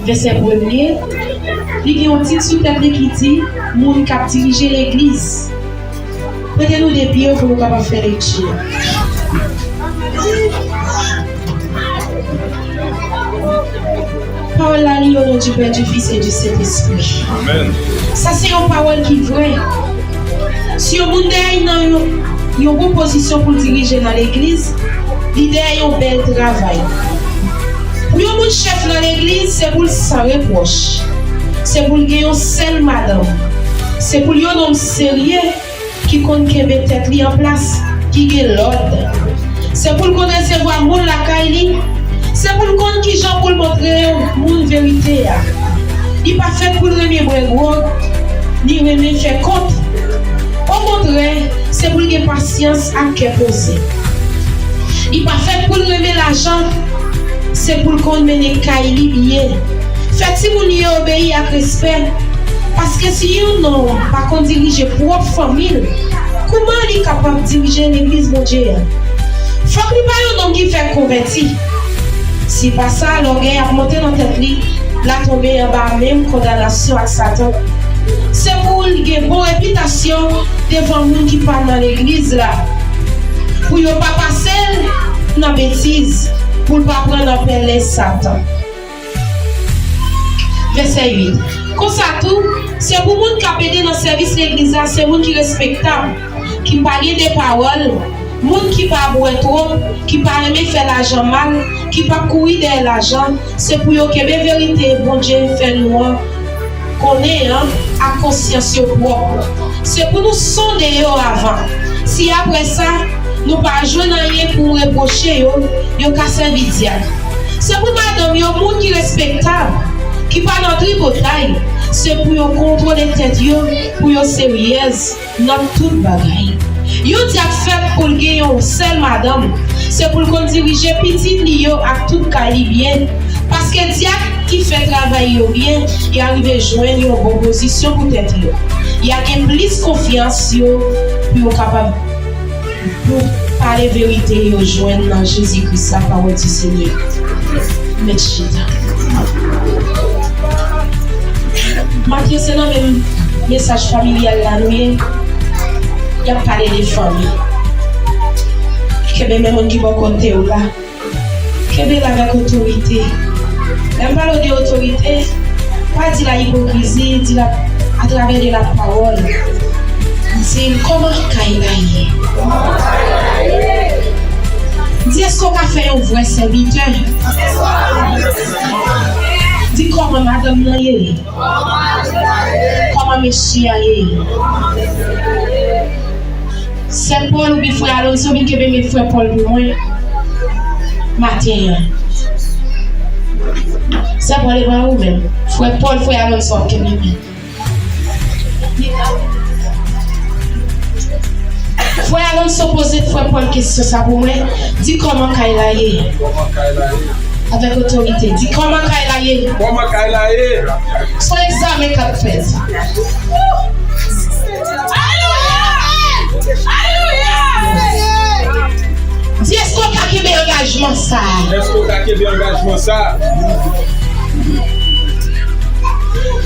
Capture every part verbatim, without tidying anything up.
Vèsè premye, li gen yon tit sou tèt li ki di, moun k ap dirije legliz. Prete nou de pye w pou nou kapab fè lekti a. Pawòl la li o non di Pè, di Fis e di Sentespri. Amèn. Sa se yon pawòl ki vrè. Si yon moun dèyè nan yon, yon bon pozisyon pou l dirije nan legliz, li dèyè yon bèl travay. Pou yon moun chèf nan legliz, se pou l san repwòch. Se pou l gen yon sèl madanm. Se pou l yon nonm serye ki konn kenbe tèt li an plas, ki gen lòd. Se pou l konn resevwa moun lakay li. Se pou l konn kijan pou l montre moun verite a. Li pa fèt pou l renmen bwè gwòg, ni renmen fè kont. Okontrè, se pou l gen pasyans ak kè poze. Li pa fèt pou l renmen lajan, se pou l konn mennen kay li byen. Fè timoun li yo obeyi ak respè, paske si yon nonm pa konn dirije pwòp fanmi l, kouman li kapab dirije legliz Bondye a? Fòk li pa yon nonm ki fèk konvèti. Si pa sa, lògèy ap monte nan tèt li, l a tonbe anba menm kondanasyon ak Satan. Se pou l gen bon repitasyon devan moun ki pa nan legliz la, pou yo pa pase l nan betiz, pou l pa pran nan pèlen Satan. Vèsè uit. Konsa tou, se pou moun k ap ede nan sèvis legliz la, se moun ki respektab, ki pa gen de pawòl, moun ki pa bwè twòp, ki pa renmen fè lajan mal, ki p ap kouri dèyè lajan, se pou yo kenbe verite Bondye fè nou an konnen an ak konsyans yo pwòp. Se pou nou sonde yo avan. Si apre sa, nou pa jwenn anyen pou repwoche yo, yo ka sèvi dyak. Se pou madanm yo, moun ki respektab, ki pa nan tripotay, se pou yo kontwole tèt yo, pou yo seryèz nan tout bagay. Yon dyak fèt pou l gen yon sèl madanm, se pou l konn dirije pitit li yo ak tout kay li byen, paske dyak ki fè travay yo byen, y a rive jwenn yon bon pozisyon pou tèt yo. Y a gen plis konfyans yo pou yo kapab pou pale verite yo jwenn nan Jezi Kris la, pawòl di Senyè. Met chita. Matye, se nan menm mesaj familyal la nou ye. Y ap pale de fanmi. Kenbe men moun ki bò kote w la. Kenbe l avèk otorite. Lè m pale w de otorite, pa di l ak ipokrizi, di l ak, atravè de la pawòl. Di l kòman kay la ye. Di, èske w ka fè yon vrè sèvitè? Di, kòman madanm nan ye? Kòman mesye a ye? Sè Pòl oubyen frè Alonso vin kenbe men frè Pòl pou mwen maten an. Sè Pòl, e pa ou menm. Frè Pòl, frè Alonso ap kenbe men. Frè Alonso poze frè Pòl kesyon sa pou mwen. Di, kòman kay la ye? Avèk otorite. Di, kòman kay la ye? Kòman kay la ye? Se yon egzamen k ap fèt. Di, èske w ka kenbe angajman sa a? Èske w ka kenbe angajman sa a?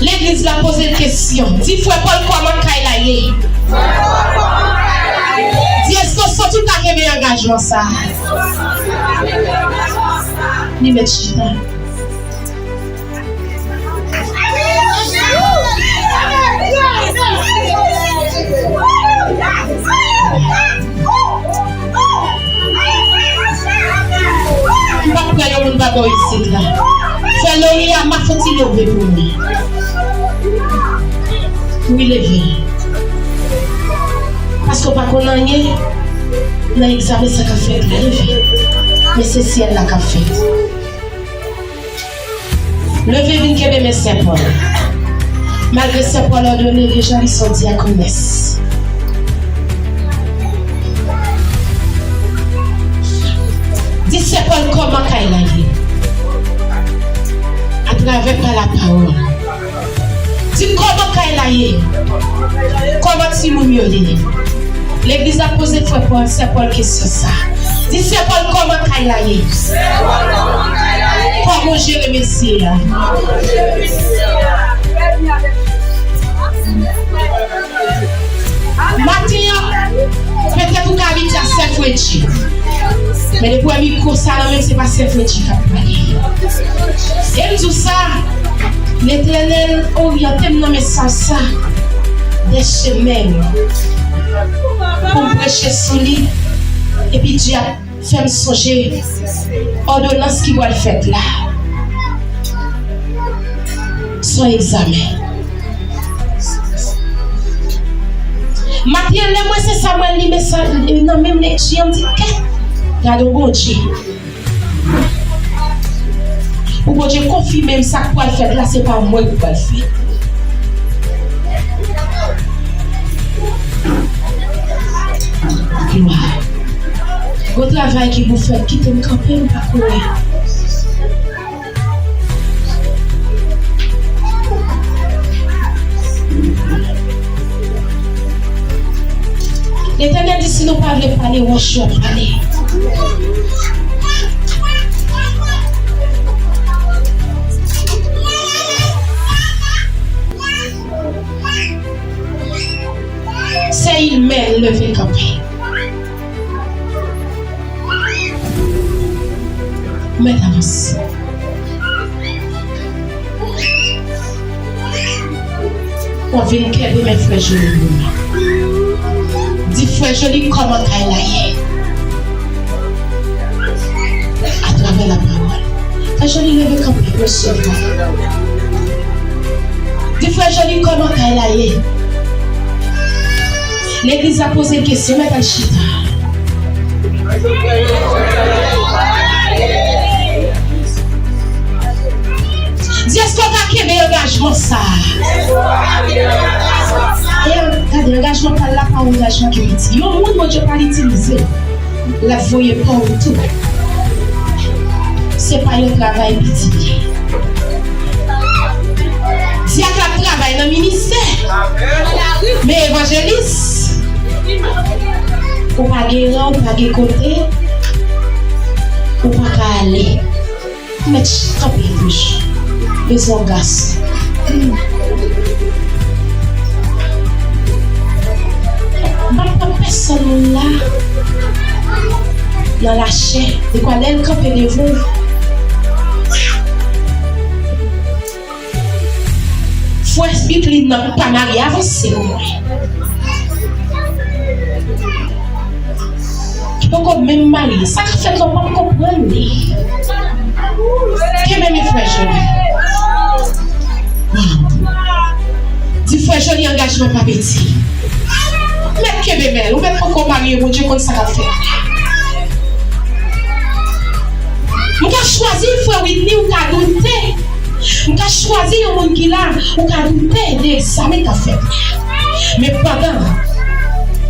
Legliz la poze l kesyon. Di, frè Pòl, kòman kay la ye? Di, èske w santi w ka kenbe angajman sa a? Li met chita. M p ap pran yon moun pa bò isit la. Frè Lori a, m ap fè ti leve pou mwen. Wi, leve. Paske w pa konn anyen nan egzamen sa k ap fèt la, leve. Men se syèl la k ap fèt. Leve vin kenbe men sè Pòl. Malgre sè Pòl òdone deja li se yon dyakonès. Di sè Pòl kòman kay la ye. Atravè pa la pawòl. Di kòman kay la ye. Kòman timoun yo ye. Legliz la poze frè Pòl, sè Pòl kesyon sa. Di sè Pòl kòman kay la ye. Kòman w jere mesye a? Maten an, petèt ou ka abitye a Sè Fredji. Men depi w wè mikwo sa nan men m, se pa Sè Fredji k ap pale. E m di w sa, Letènèl oryante m nan mesaj sa, de semèn, pou m preche sou li, epi Dye ap fè m sonje òdonans ki pral fèt la. Se yon egzamen. Maten an, lè mwen se sa, mwen li mesaj nan menm lekti an, m di, kèt, gade yon Bondye. Pou Bondye konfime m sa k pral fèt la, se pa mwen ki pral fè. Glwa. Gon travay ki pou fèt, kite m kanpe, m pa konnen. Letènèl di, si nou pa vle pale, wòch yo ap pale. Se imen leve kanpe. Mèt avanse. W ap vin kenbe men frè Joli pou mwen. Di, frè Joli, kòman kay la ye? Atravè lapawòl. Frè Joli, leve kanpe, resevwa. Di, frè Joli, kòman kay la ye? Legliz la poze l kesyon, mèt al chita. Di, èske w ka kenbe angajman sa a? E an-, gade, angajman pa l la pa yon angajman ki piti. Yon moun Bondye pral itilize, l ap voye pa w tou. Se pa yon travay piti li ye. Dyak la ap travay nan ministè. Men evanjelis, ou pa gen ran, ou pa gen kote, ou pa ka ale. Mèt kanpe bouch. Bezwen gason. M p ap pran pèsonn moun la nan lachè. Dekwa lè l kanpe devan w, fwès bit li nan pa marye, avanse pou mwen. Ki poko menm marye. Sa k ap fèt la, w p ap konprann li. Kenbe men frè Joli. Di, frè Joli, angajman pa piti. Mèt kenbe men l. Ou mèt poko marye, Bondye konn sa k ap fèt. M ka chwazi frè Whitney, ou ka doute. M ka chwazi yon moun ki la, ou ka doute de egzamen k ap fèt la. Men pandan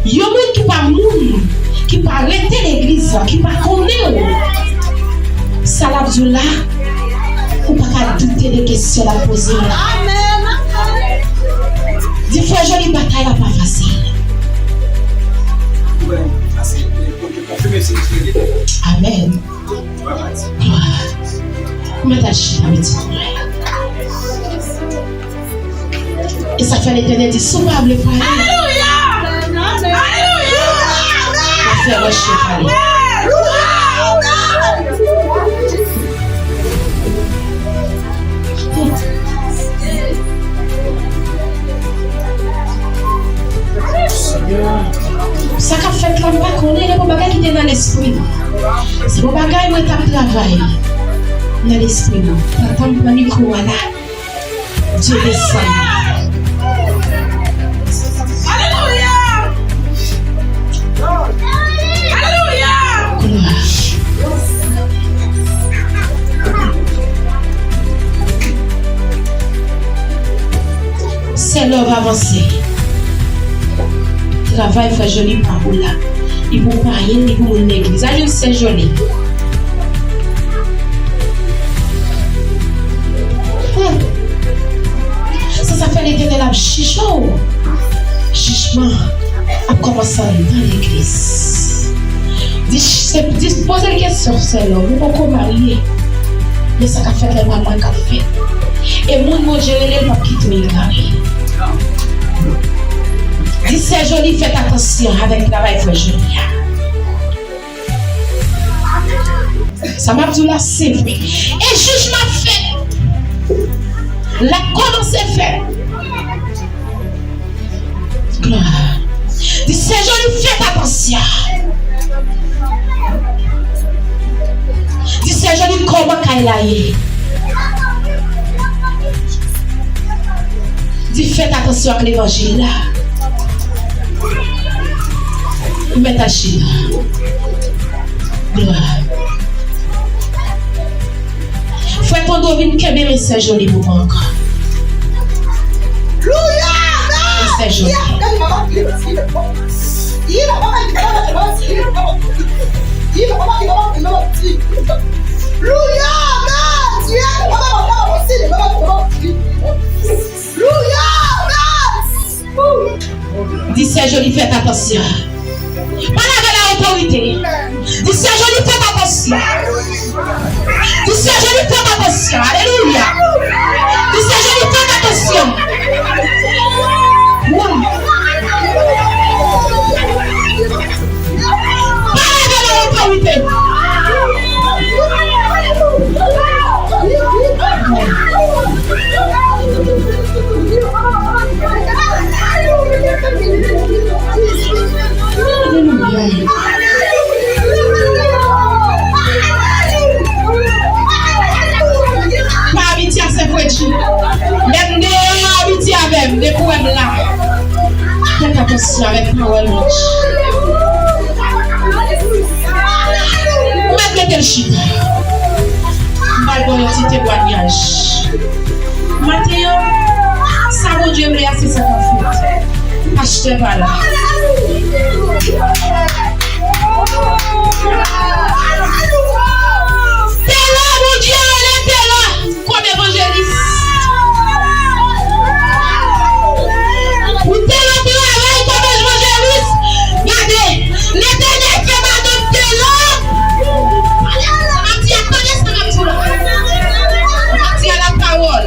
yon moun ki pa moun, ki pa rete legliz la, ki pa konnen w, sa l ap di w la, ou pa ka doute de kesyon l ap poze w la. Di, frè Joli, batay la pa fasil. Amèn. Glwa. Ou mèt al chita, pitit mwen. E sa fè Letènèl di, si w pa vle pale, alelouya! Alelouya! L ap fè wòch yo pale. Sa k ap fèt la, m pa konnen, se yon bagay ki te nan lespri m. Se yon bagay mwen t ap travay nan lespri m. Pandan m pran mikwo a la, Dye desann. Alelouya! Alelouya! Glwa. Sè Love avanse. Travay frè Joli pa pou la. Li pou payen, li pou moun legliz. Al jwenn sè Joli. Hmm. Se sa k fè Letènèl ap jije w. Jijman ap kòmanse anndan legliz. Di, se, di, poze l kesyon, sè Love, ou poko marye. Men sa k ap fèt lè mal mwen k ap fèt. E moun Bondye rele l p ap kite l egare. Di sè Joli fèt atansyon avèk travay frè Joli a. Sa m ap di w la se vre. E jijman ap fèt. L ap kòmanse fèt. Glwa. Di sè Joli fèt atansyon. Di sè Joli kòman kay la ye. Di fèt atansyon ak levanjil la. Ou mèt al chita. Glwa. Frè Tondo vin kenbe men sè Joli pou mwen ankò. Men sè Joli. Di sè Joli fèt atansyon. Pale avè l a otorite. Di sè Joli fèt atansyon. Di sè Joli fèt atansyon. Alelouya. Di sè Joli fèt atansyon. Pale avè l a otorite. Pa abitye a Sen Fredi. Menm deyò yo abitye avè m, depi w wè m la. Fèt atansyon avèk pawòl Bondye. Ou mèt mete l chita. M pral ba w yon ti temwayaj. Maten an, sa Bondye vle a, se sa k ap fèt. Pastè pa la. Telor, Bondye rele Telor. Kòm evanjelis. Pou Telor travay kòm evanjelis. Gade, Letènèl fè madanm Telor. Sa m ap di a, tande sa m ap di w la. M ap di a la pawòl.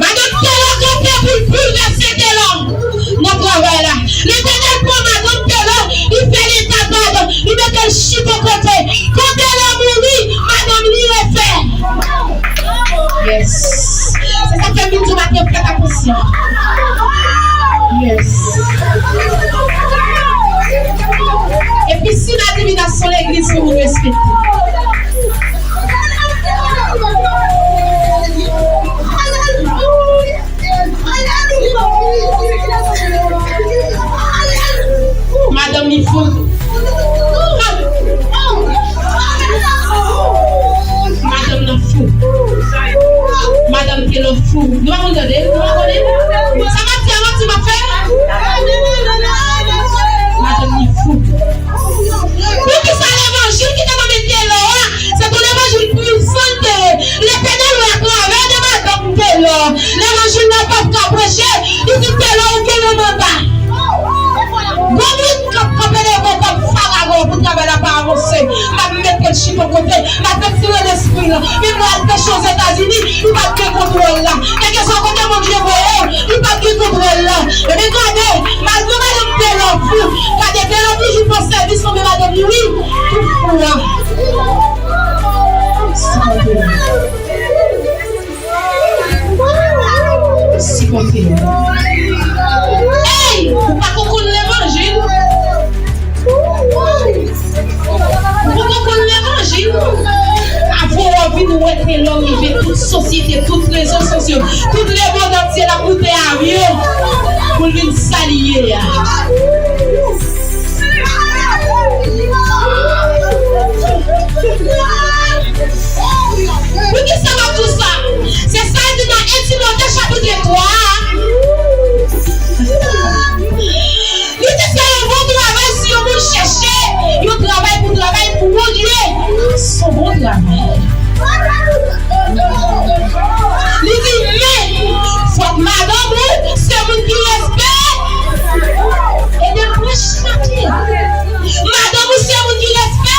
Madanm Telor kanpe pou l boulvèse Telor nan travay la. Letènèl pran madanm Telor, li fè l etap madanm, li mete l chita kote. Kan Telor mouri, madanm li refè. Yes. Se sa k fè m vin di w maten, fèt atansyon. Yes. Epi si nan divinasyon legliz pou moun respekte. Madanm li fou. Madanm nan fou. Madanm Telor fou. Nou pa konn tande? Nou pa konnen? Sa m ap di a manti m ap fè? Madanm li fou. Poukisa levanjil ki te nan men Telor a, se te yon levanjil pwisan l te ye? Letènèl wè atravè de madanm Telor. Levanjil la p ap ka preche, li di Telor ou gen yon manda. Gon moun k ap kanpe devan w k ap faragon pou travay la pa avanse. M ap mete l chita yon kote, m ap retire lespri l. Menm lè l al peche Ozetazini, li p ap gen kontwòl la. Kèlkeswa kote Bondye voye w, li p ap gen kontwòl la. Ebyen gade, malgre madanm Telor fou, gade Telor toujou pran sèvis nan men madanm li wi, pou fou a. Sipòte l. Sipòte l. Ey! Ou pa ko konn levanjil. Ou pa ko konn levanjil. Avan w vin wè Telor rive tout sosyete, tout rezo sosyo, tout lemonn antye l ap moute avyon pou l vin sa li ye a. Poukisa m ap di w sa? Se sa l di nan en Timote chapit twa a. Li di se yon bon travay si yon moun chèche yon travay pou travay pou Bondye. Se yon bon travay. Li di, men, fòk madanm ou se moun ki respè. Ede m preche maten. Madanm ou se moun ki respè.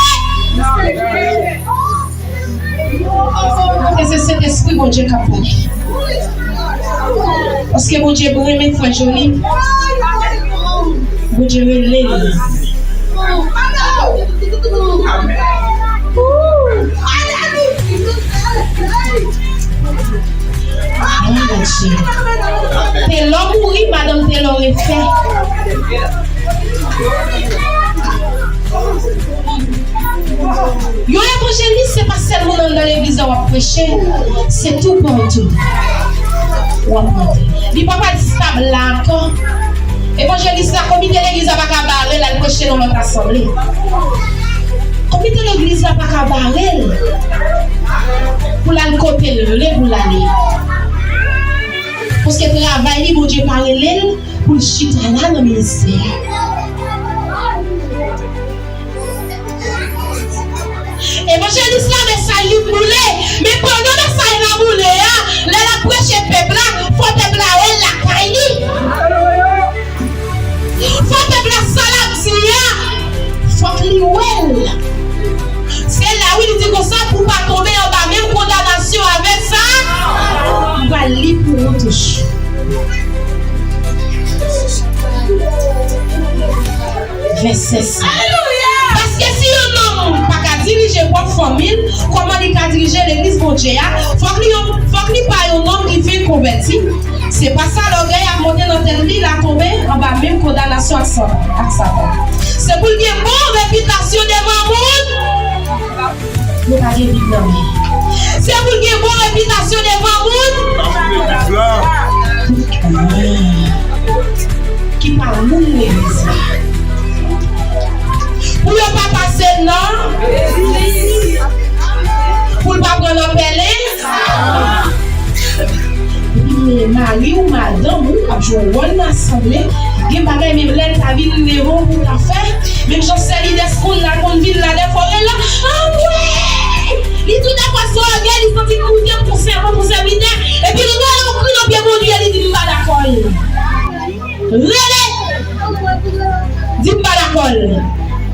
k ap pale. Paske Bondye renmen frè Joly. Bondye rele l. Mwen, Bondye. Telò mouri, madanm Telò refè. Yon evanjelis, se pa sèlman anndan legliz la w ap preche, se toupatou w ap monte. Li pa pa stab la ankò. Evanjelis la, komite legliz la pa ka bare l al preche nan lòt asanble. Komite legliz la pa ka bare l pou l al kote l vle pou l ale. Paske travay li, Bondye pa rele l pou l chita la nan ministè a. Evanjelis la, mesaj li boule, men pandan mesaj la boule a, lè l ap preche pèp la, fò pèp la wè l lakay li. Fò pèp la sa l ap di a, fòk li wè l. Se la wi li di konsa pou w pa tonbe anba menm kondanasyon avèk sa. M pral li pou ou toujou. Vèsè senk. Paske si yon nonm pa ka dirije pwòp fanmi l, kòman li ka dirije legliz Bondye a? Fòk li yon, fòk li pa yon nonm ki vin konvèti. Se pa sa, lògèy ap monte nan tèt li, l a tonbe anba menm kondanasyon ak Satan, ak Satan. Se pou l gen bon repitasyon devan moun. Nou pa gen Bib nan men. Se pou l gen bon repitasyon devan moun. Ki pa moun legliz la. Pou yo pa pase nan. Pou l pa pran nan pèlen. Epi mari w, madanm ou ap jwe yon wòl nan asanble, gen bagay menm lè l ta vin devan w pou w ta fè, menm jan sè lidè konn la konn vin la dèfwa w rele l, anmwey! Li tou dèfwa se ògèy li santi l pou te pou sèvant pou sèvitè, epi l rele w kri nan pye Bondye li di m pa dakò l. Rele! Di m pa dakò l.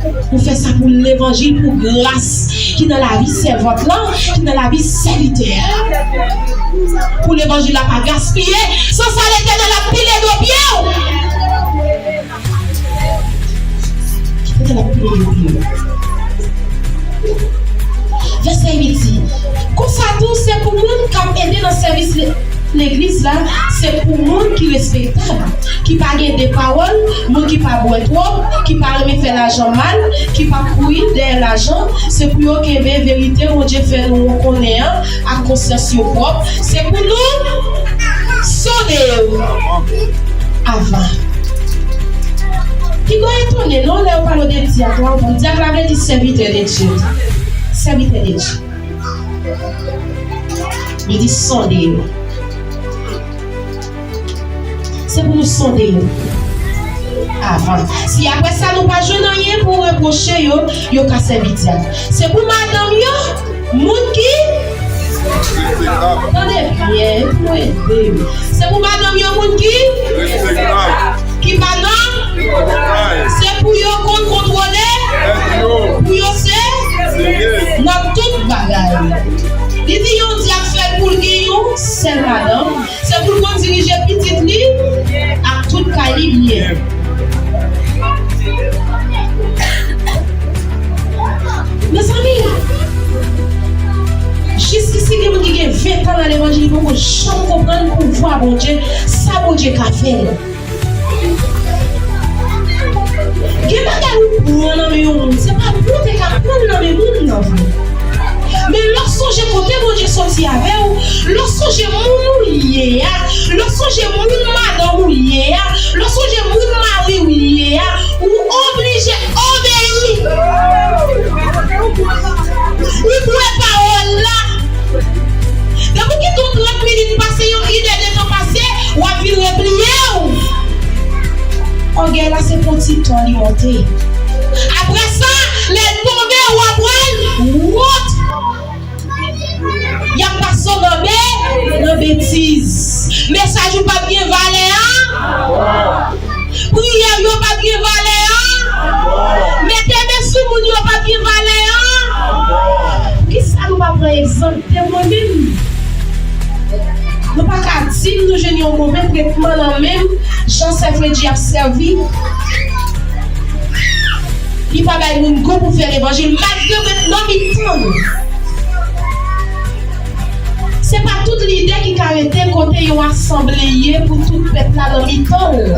Ou fè sa pou levanjil, pou gras ki nan lavi sèvant lan, ki nan lavi sèvitè a. Pou levanjil la pa gaspiye, san sa Letènèl ap pile do pye w. Letènèl ap pile do pye w. Vèsè uit di, konsa tou, se pou moun k ap ede nan sèvis le-, legliz la, se pou moun ki respektab, ki pa gen de pawòl, moun ki pa bwè twòp, ki pa renmen fè lajan mal, ki p ap kouri dèyè lajan, se pou yo kenbe verite Bondye fè nou konnen an ak konsyans yo pwòp. Se pou nou sonde yo avan. Piga w etone non lè yo pale w de dyak la, w konn dyak la vle di sèvitè de Dye. Sèvitè de Dye. Li di sonde yo. Se pou nou sonde yo avan. Si apre sa nou pa jwenn anyen pou repwoche yo, yo ka sèvi dyak. Se pou madanm yo, moun ki, tande byen, pou ede yo. Se pou madanm yo, moun ki, ki pa nan, se pou yo konn kontwole, pou yo se nan tout bagay. Li di yon dyak fèt pou l gen yon sèl madanm. Se pou l konn dirije pitit li ak tout kay li byen. Mezanmi, jiskisi gen moun ki gen ven tan nan levanjil, li poko janm konprann pouvwa Bondye, sa Bondye ka fè. Gen bagay ou pran nan men yon moun, se pa pou w te ka pran nan men moun nan vre. Men lè w sonje kote Bondye soti avè w, lè w sonje moun ou ye a, lè w sonje moun madanm ou ye a, lè w sonje moun mari w ye a, ou oblije obeyi. Ou bwè pawòl la. Depi w kite w trant minit pase, yon inèdtan pase, w ap vin repliye w. Ògèy la se pou ti tan li monte. Apre sa, lè l tonbe, w ap wè l wont. Y ap pase w nan be-, nan betiz. Mesaj ou p ap gen valè a. Priyè yo p ap gen valè a. Mete men sou moun yo p ap gen valè a. Poukisa nou pa pran egzanp de mwen menm? Nou pa ka di m nou jwenn yon move tretman nan men m, jan sè Fredji ap sèvi. Li pa bay moun gou pou fè levanjil, malgre mwen nan mitan nou. Se pa tout lidè ki ka rete kote yon asanble ye pou tout pèp la nan mitan l.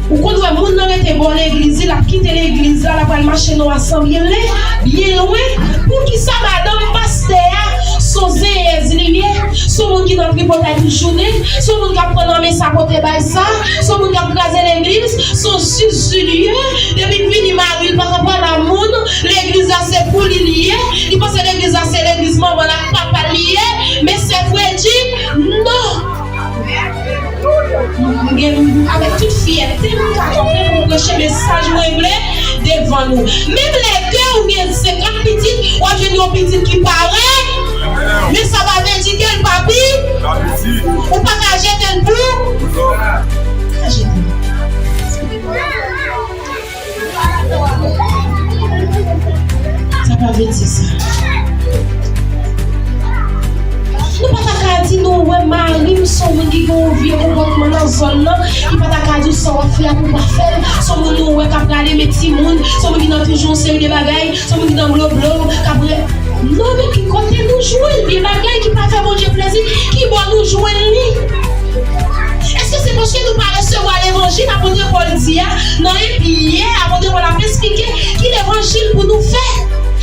Ou konn wè moun nan rete bò legliz li, l ap kite legliz la, l ap al mache nan yon asanble byen lwen. Poukisa madanm pastè a, se yon zenyèz li ye, se yon moun ki nan tripotay tout jounen, se yon moun k ap pran nan men sa pote bay sa, se yon moun k ap kraze legliz, se yon zizilye, depi l vini mari l pa ka pale a moun, legliz la se pou li li ye, li panse legliz la se legliz manman l ak papa l li ye, men sè Fredji, non! M gen, avèk tout fyète, m ka kanpe pou m preche mesaj mwen vle devan nou. Menm lè ke ou gen senkant pitit, w ap jwenn yon pitit ki parèy, men sa pa vle di ke l pa pi. Ou pa ka jete l pou. Pa jete l. Sa pa vle di sa. Nou pa ta ka di nou wè mari m se yon moun ki gen yon vye konpòtman nan zòn nan, li pa ta ka di w sa w ap fè a pou w pa fè l, se yon moun nou wè k ap rale men timoun, se yon moun ki nan toujou yon seri de bagay, se yon moun ki nan bloblo, k ap re-, non, men ki kote nou jwenn vye bagay ki pa fè Bondye plezi? Ki bò nou jwenn li? Èske se paske nou pa resevwa levanjil apot Pòl di a? Nan enpi yè, apot Pòl ap esplike ki levanjil pou nou fè.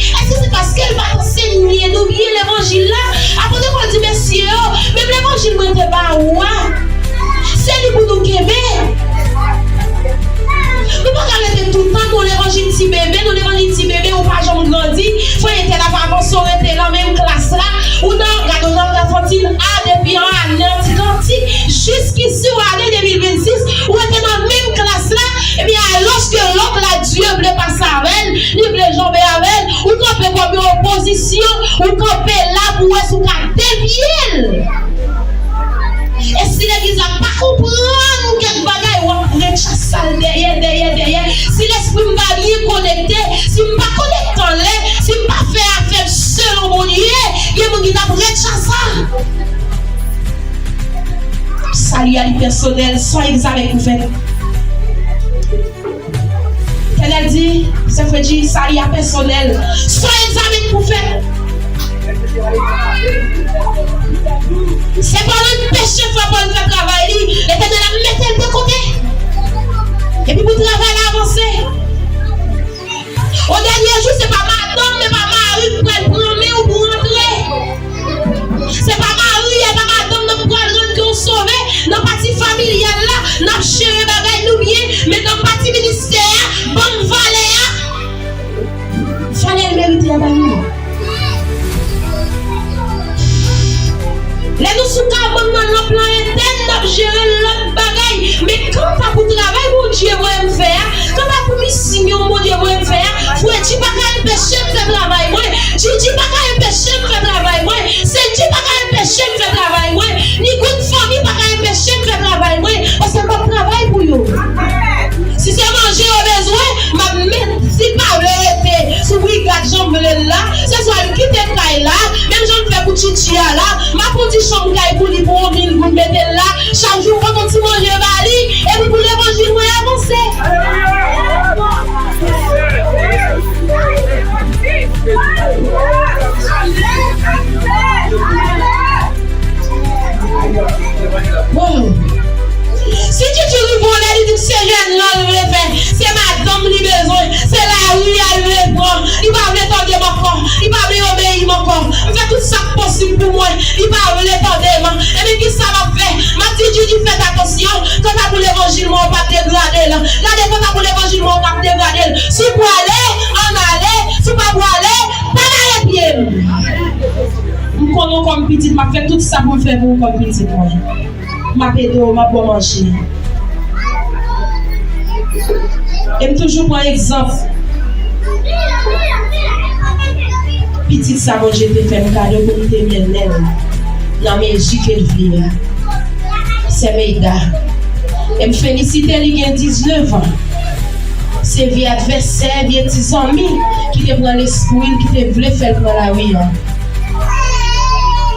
Èske se paske l pa t ansenye nou byen levanjil la? Apot Pòl di, mesye yo, menm levanjil mwen te ba ou a, se li pou nou kenbe. Nou pa ka rete tout tan nan levanjil ti bebe, nan levanjil ti bebe, ou pa janm grandi, frè entèl ap avanse, w rete nan menm klas la, ou nan, gade w nan Lafontin A depi an ane an ti kantik, jiskisi w ale de mil vennsis, ou rete nan menm klas la, ebyen, alòske lòt la, Dye vle pase avè l, li vle janbe avè l, ou kanpe kòm yon opozisyon, ou kanpe la pou wè si w ka devye l. E si legliz la pa konprann kèk bagay, w ap rechase l dèyè, dèyè, dèyè. Si lespri m pa byen konekte, si m pa konekte anlè, si m pa fè afè m selon Bondye, gen moun ki t ap rechase sa. Sali a li pèsonèl, san egzamen pou fèt. Etènèl di, sè Fredji, sali a pèsonèl. San egzamen pou fèt. Se pa nan peche fè Pòl fè travay li, Letènèl ap mete l de kote. Epi pou travay la avanse. O dènye jou, se pa madanm, men pa mari k pral pran men w pou antre. Se pa mari, e pa madanm nan k pral rann ke w sove. Nan pati familyal la, n ap jere bagay nou byen, men nan pati ministè a, ban m valè a. Valè l merite a ba nou. Lè nou sou kabann nan, nan plan entèn, n ap jere lòt bagay. Men kanta pou travay Bondye voye m fè a, kanta pou misyon Bondye voye m fè a, Fredji pa ka enpeche m fè travay mwen. Djidji pa ka enpeche m fè travay mwen. Sendji pa ka enpeche m fè travay mwen. Ni grenn fanmi pa ka enpeche m fè travay mwen. Paske m p ap travay pou yo. Si se manje yo bezwen, m ap met, si pa vle rete sou brigad jan m vle l la, se swa l kite kay la, menm jan m fè pou Tchitchi a la, m ap pran ti chanm kay pou li pou yon mil goud mete l la, chak jou m pote yon ti manje ba li, epi pou levanjil mwen avanse. Bon. Si Tchitchi rive yon lè, li di se jèn lan l vle fè, se madanm li bezwen, se lari a l vle pran, li pa vle tande m ankò, li pa vle obeyi m ankò. M fè tout sa k posib pou mwen, li pa vle tande m. Ebyen, kisa m ap fè? M ap di Djidji fèt atansyon, kanta pou levanjil mwen, w p ap degrade l. Gade, kanta pou levanjil mwen, w p ap degrade l. Si w prale, ann ale, si w pa prale, pa mare pye m. M konnen w kòm pitit, m ap fè tout sa pou m fè pou ou kòm pitit mwen. M ap ede w, m ap ba w manje. E m toujou pran egzanp pitit sa Bondye te fè m kado pou m te mennen l nan mezi ke l vle a. Sè Meyda. E m felisite li, gen diznèf an. Se vye advèsè, vye ti zanmi ki te pran lespri l, ki te vle fè l pran lari a.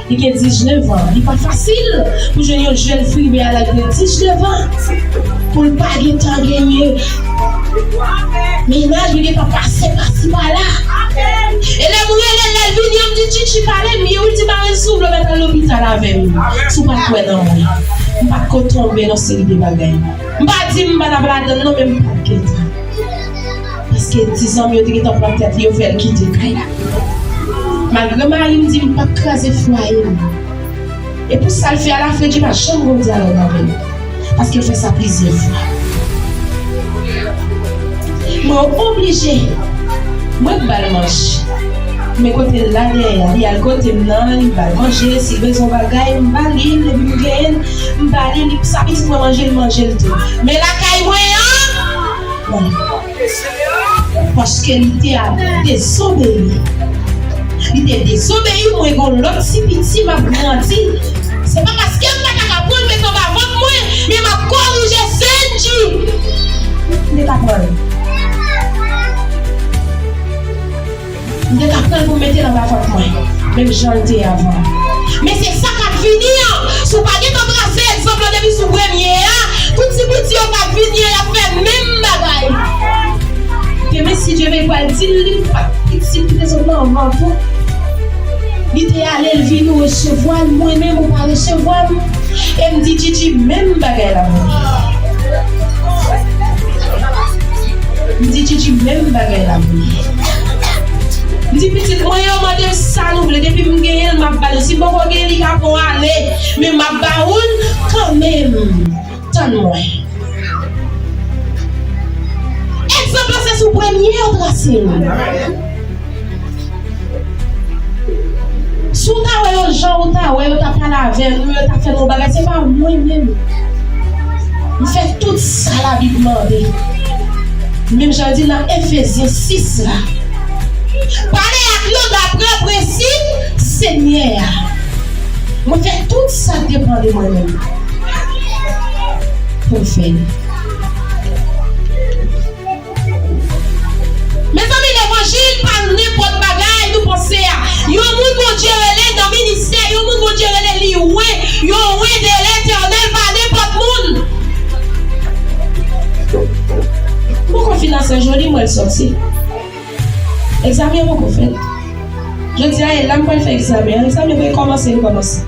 Li gen diznèf an. Li pa fasil pou jwenn yon jèn fi rive a laj de diznèf an pou l pa gentan genyen mennaj, li gentan pase pasi pala. E lè m rele l, lè l vini an, m di, "Tchitchi, pale m." Li di, "Mari, si w vle, w mèt al lopital avè m si w pa t kwè nan mwen." M pa t ko tonbe nan seri de bagay. M pa di m pa t ap ladann non, men m pa t gentan. Paske ti zanmi yo te gentan pran tèt li, yo fè l kite kay la. Malgre mari m di m p ap kraze fwaye m. E pou sa l fè a, Lafredi pa janm gon dyalòg avè m. Paske l fè sa plizyè fwa. Mwen oblije, mwen k ba l manje. Men kote l la dèyè a, li al kote m nan, li ba l manje, si l bezwen bagay, m ba li l, depi m genyen l, m ba li l, sa pitit mwen manje, l manje l tou. Men lakay mwen an, non. Paske li te ap dezobeyi. Li te dezobeyi, mwen gen yon lòt ti piti m ap grandi. Se pa paske m pa ta ka pran l met anba vant mwen, men m ap korije Sendji. M te ka pran l. M te ka pran l pou m mete l anba vant mwen, menm jan l te ye avan. Men se sa k ap vini an. Si w pa gentan trase egzanp lan depi sou premye a, tout ti piti yo k ap vini an, y ap fè menm bagay. Demen, si Dye vle, pral di l, li pa t pitit ki te sot nan vant ou. Li te ale, l vini, ou resevwa l, mwen menm, ou pa resevwa m. E m di Djidji menm bagay la pou li. M di Djidji menm bagay la pou li. M di pitit mwen yo mande m sa nou vle, depi m genyen l, m ap ba nou. Si m poko genyen, li ka pran ale, men m ap ba ou l kanmenm. Tann mwen. Egzanp lan se sou premye yo trase l. Si w ta wè yo jan ou ta wè yo ta pale avè nou, yo ta fè nou bagay, se pa mwen menm. M fè tout sa Labib mande. Menm jan l di nan Efezyen sis la. Pale ak yo dapre prensip Senyè a. Mwen fè tout sa k depann de mwen menm pou m fè l. Mezanmi, levanjil pa nenpòt bagay nou panse a. Yon moun Bondye rele nan ministè, yon moun Bondye rele li wen, yon wen de Letènèl, pa nenpòt moun. Poko fin a Sè Joli, m wè l sòti. Egzamen an poko fèt. Jodi a, e la m pral fè egzamen an. Egzamen an pral kòmanse, li kòmanse.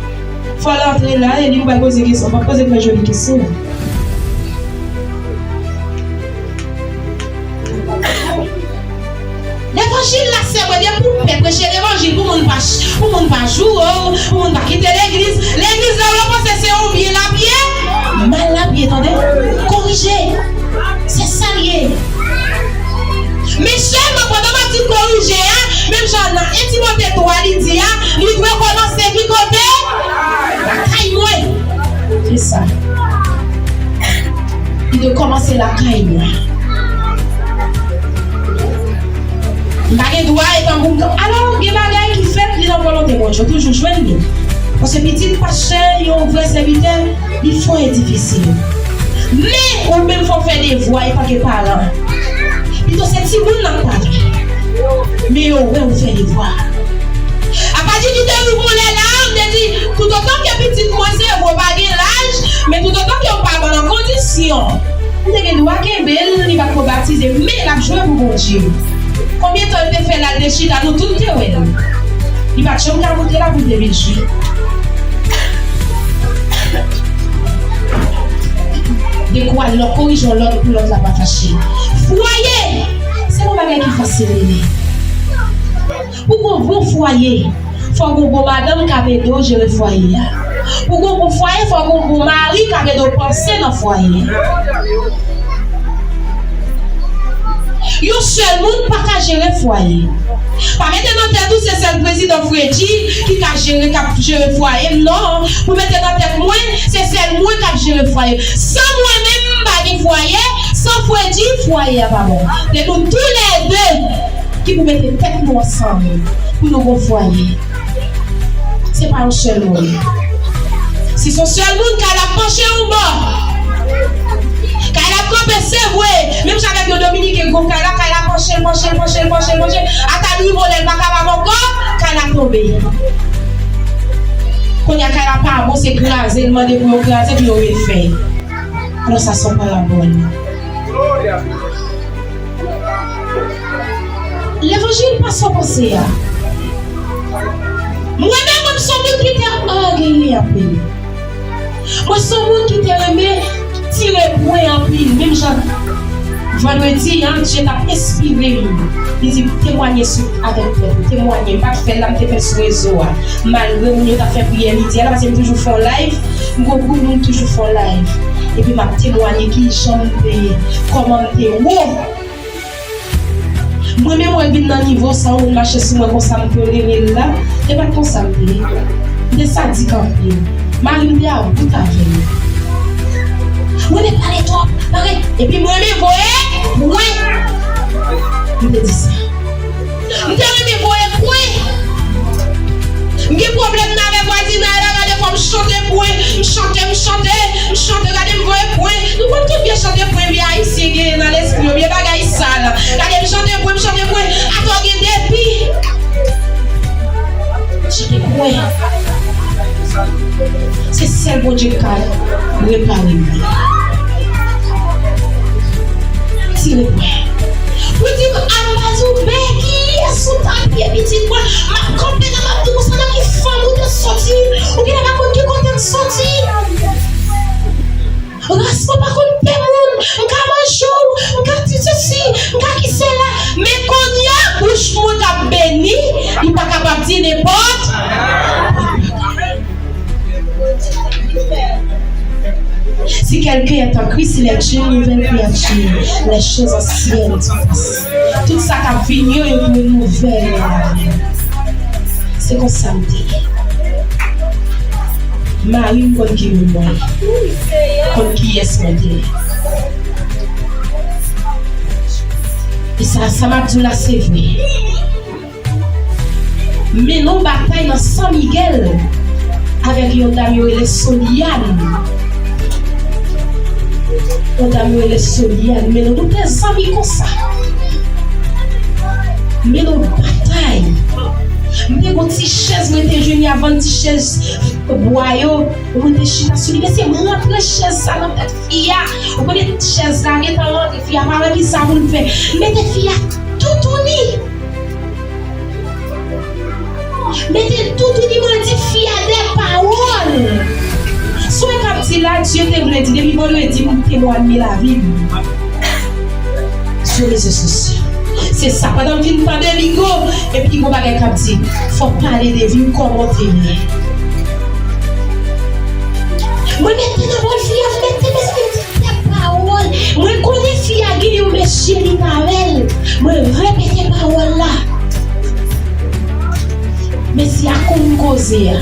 Fò l antre la, e li m pral poze kesyon. M p ap poze Frè Joli kesyon. Levanjil la, sè mwen, depi w pè preche levanjil pou moun pa ch-, pou moun pa joure w, pou moun pa kite legliz. Legliz la, w panse se yon byen l ap ye? Mal l ap ye, tande. Korije. Se sa l ye. Men sèlman pandan m ap di korije a, menm jan nan en Timote twa li di a, li dwe kòmanse ki kote? Lakay mwen. Se sa. Li dwe kòmanse lakay mwen. M pa gen dwa etan pou m. Alò, gen bagay ki fèt, li nan volonte Bondye, ou toujou jwenn li. Paske pitit pastè, yon vrè sèvitè, li fò e difisil. Men, ou menm fò w fè devwa etanke paran. Pito se timoun n ap pale. Men yo wè ou fè devwa. Apati ki te rive yon lè la, m te di, toutotan ke pitit mwen se vre, w pa gen laj, men toutotan ke w pa ban nan kondisyon. M te gen dwa kenbe l, li pa t ko batize, men l ap jwe pou Bondye. Konbyen tan l te fè l al te chita, nou tout te wè l. Li pa t janm ka moute la pou l te vin jwe. Dekwa lòt korije yon lòt pou lòt la pa fache. Fwaye, se yon bagay ki fasil rele. Pou gon bon fwaye, fò gon bon madanm k ap ede w jere fwaye a. Pou gon bon fwaye, fò gon bon mari k ap ede w panse nan fwaye a. Yon sèl moun pa ka jere fwaye. Pa mete nan tèt ou se sèl prezidan Fredi ki ka jere, k ap jere fwaye m, non. Pou mete nan tèt mwen, se sèl mwen k ap jere fwaye. San mwen menm, m pa gen fwaye. San Fredi, fwaye a pa bon. Se nou toulède ki pou mete tèt nou ansanm pou nou gon fwaye. Se pa yon sèl moun. Si se yon sèl moun, kay la panche yon bò. Kay la kanpe, se vre. Menm jan avèk yon Dominiken, gon kay la, kay la panche, panche, panche, panche, panche. Ata l rive yon lè l pa kapab ankò, kay la tonbe. Kounye a kay la pa bon, se kraze, l mande pou yo kraze, pou yo refè. Alò sa se yon parabòl. Levanjil pa sa w panse a. Mwen menm, mwen se yon moun ki te ògeye anpil. Mwen se yon moun ki te renmen tire pwen anpil, menm jan vandredi a, Dye t ap enspire m. Li di, "Temwanye sou, avèk pèp ou, temwanye." M pa t fè l la, m te fè l sou rezo a. Malgre moun yo t ap fè priyè midi a la, paske m toujou fè yon live, m gen yon gwoup moun toujou fè yon live. Epi m ap temwanye kijan m te ye, kòman m te wo. Mwen menm, wè l vin nan nivo sa, yon moun mache sou mwen konsa, m tolere l la. E pa t konsa m te ye. M te sadik anpil. Mari m te about avè m. Mwen te pale twòp, bagay. Epi mwen menm voye pwen. M te di sa. M te renmen voye pwen. M gen pwoblèm nan avèk vwazinay la, gade fò m chante pwen. M chante, m chante, m chante, gade m voye pwen. Nou konn tout byen chante pwen, byen ayisyen genyen nan lespri yo, byen bagay sal. Gade m chante pwen, m chante pwen. Atò gen depi. Chante pwen. Se sèl Bondye k ka repare m. Tire pwen. Pou di m, "Ann pa di w, Becky, kiyès ou t ap ye, pitit mwen?" M ap kanpe nan, m ap di w, "Sa nan ki fanmi w te soti? Ou genlè pa konn ki kote m soti." Ras mwen pa konn pè moun, m ka manje w, m ka di sesi, m ka di sela. Men kounye a, bouch mwen k ap beni, li pa kapab di nenpòt. Si quelqu'un est en Christ, il est une nouvelle créature. Les choses anciennes sont passées. Tout sa k ap vini yo, yo vin nouvèl nan lavi m. Se konsa m te ye. Mari m konn ki moun mwen ye. Konn kiyès mwen te ye. E sa, sa m ap di w la, se vre. Mennen yon batay nan San Miguel avèk yon dam yo rele Soliane. Yon dam yo rele Soliane. Mennen nou te zanmi konsa. Mennen yon batay. M te gon ti chèz, mwen te jwenn y ap vann ti chèz bwa yo. Mwen te chita sou li. Mesye, m rantre chèz sa nan tèt fi a. Ou konnen chèz la gentan rantre, fi a pa wè kisa pou l fè. Mete fi a toutouni. Mete toutouni, mwen di fi a de pawòl. Sa w k ap di la, Dye te vle di, depi vandredi, m temwanye lavi m sou rezo sosyo. Se sa, pandan m fin tande Bigo, epi gon bagay k ap di, fò w pale de vi w, kòman w te ye. Mwen mete nan bòl fi a, mete, mete, mete. Pawòl. Mwen konnen fi a gen yon mesye li pa wè l. Mwen repete pawòl la. Mesye a konn koze a.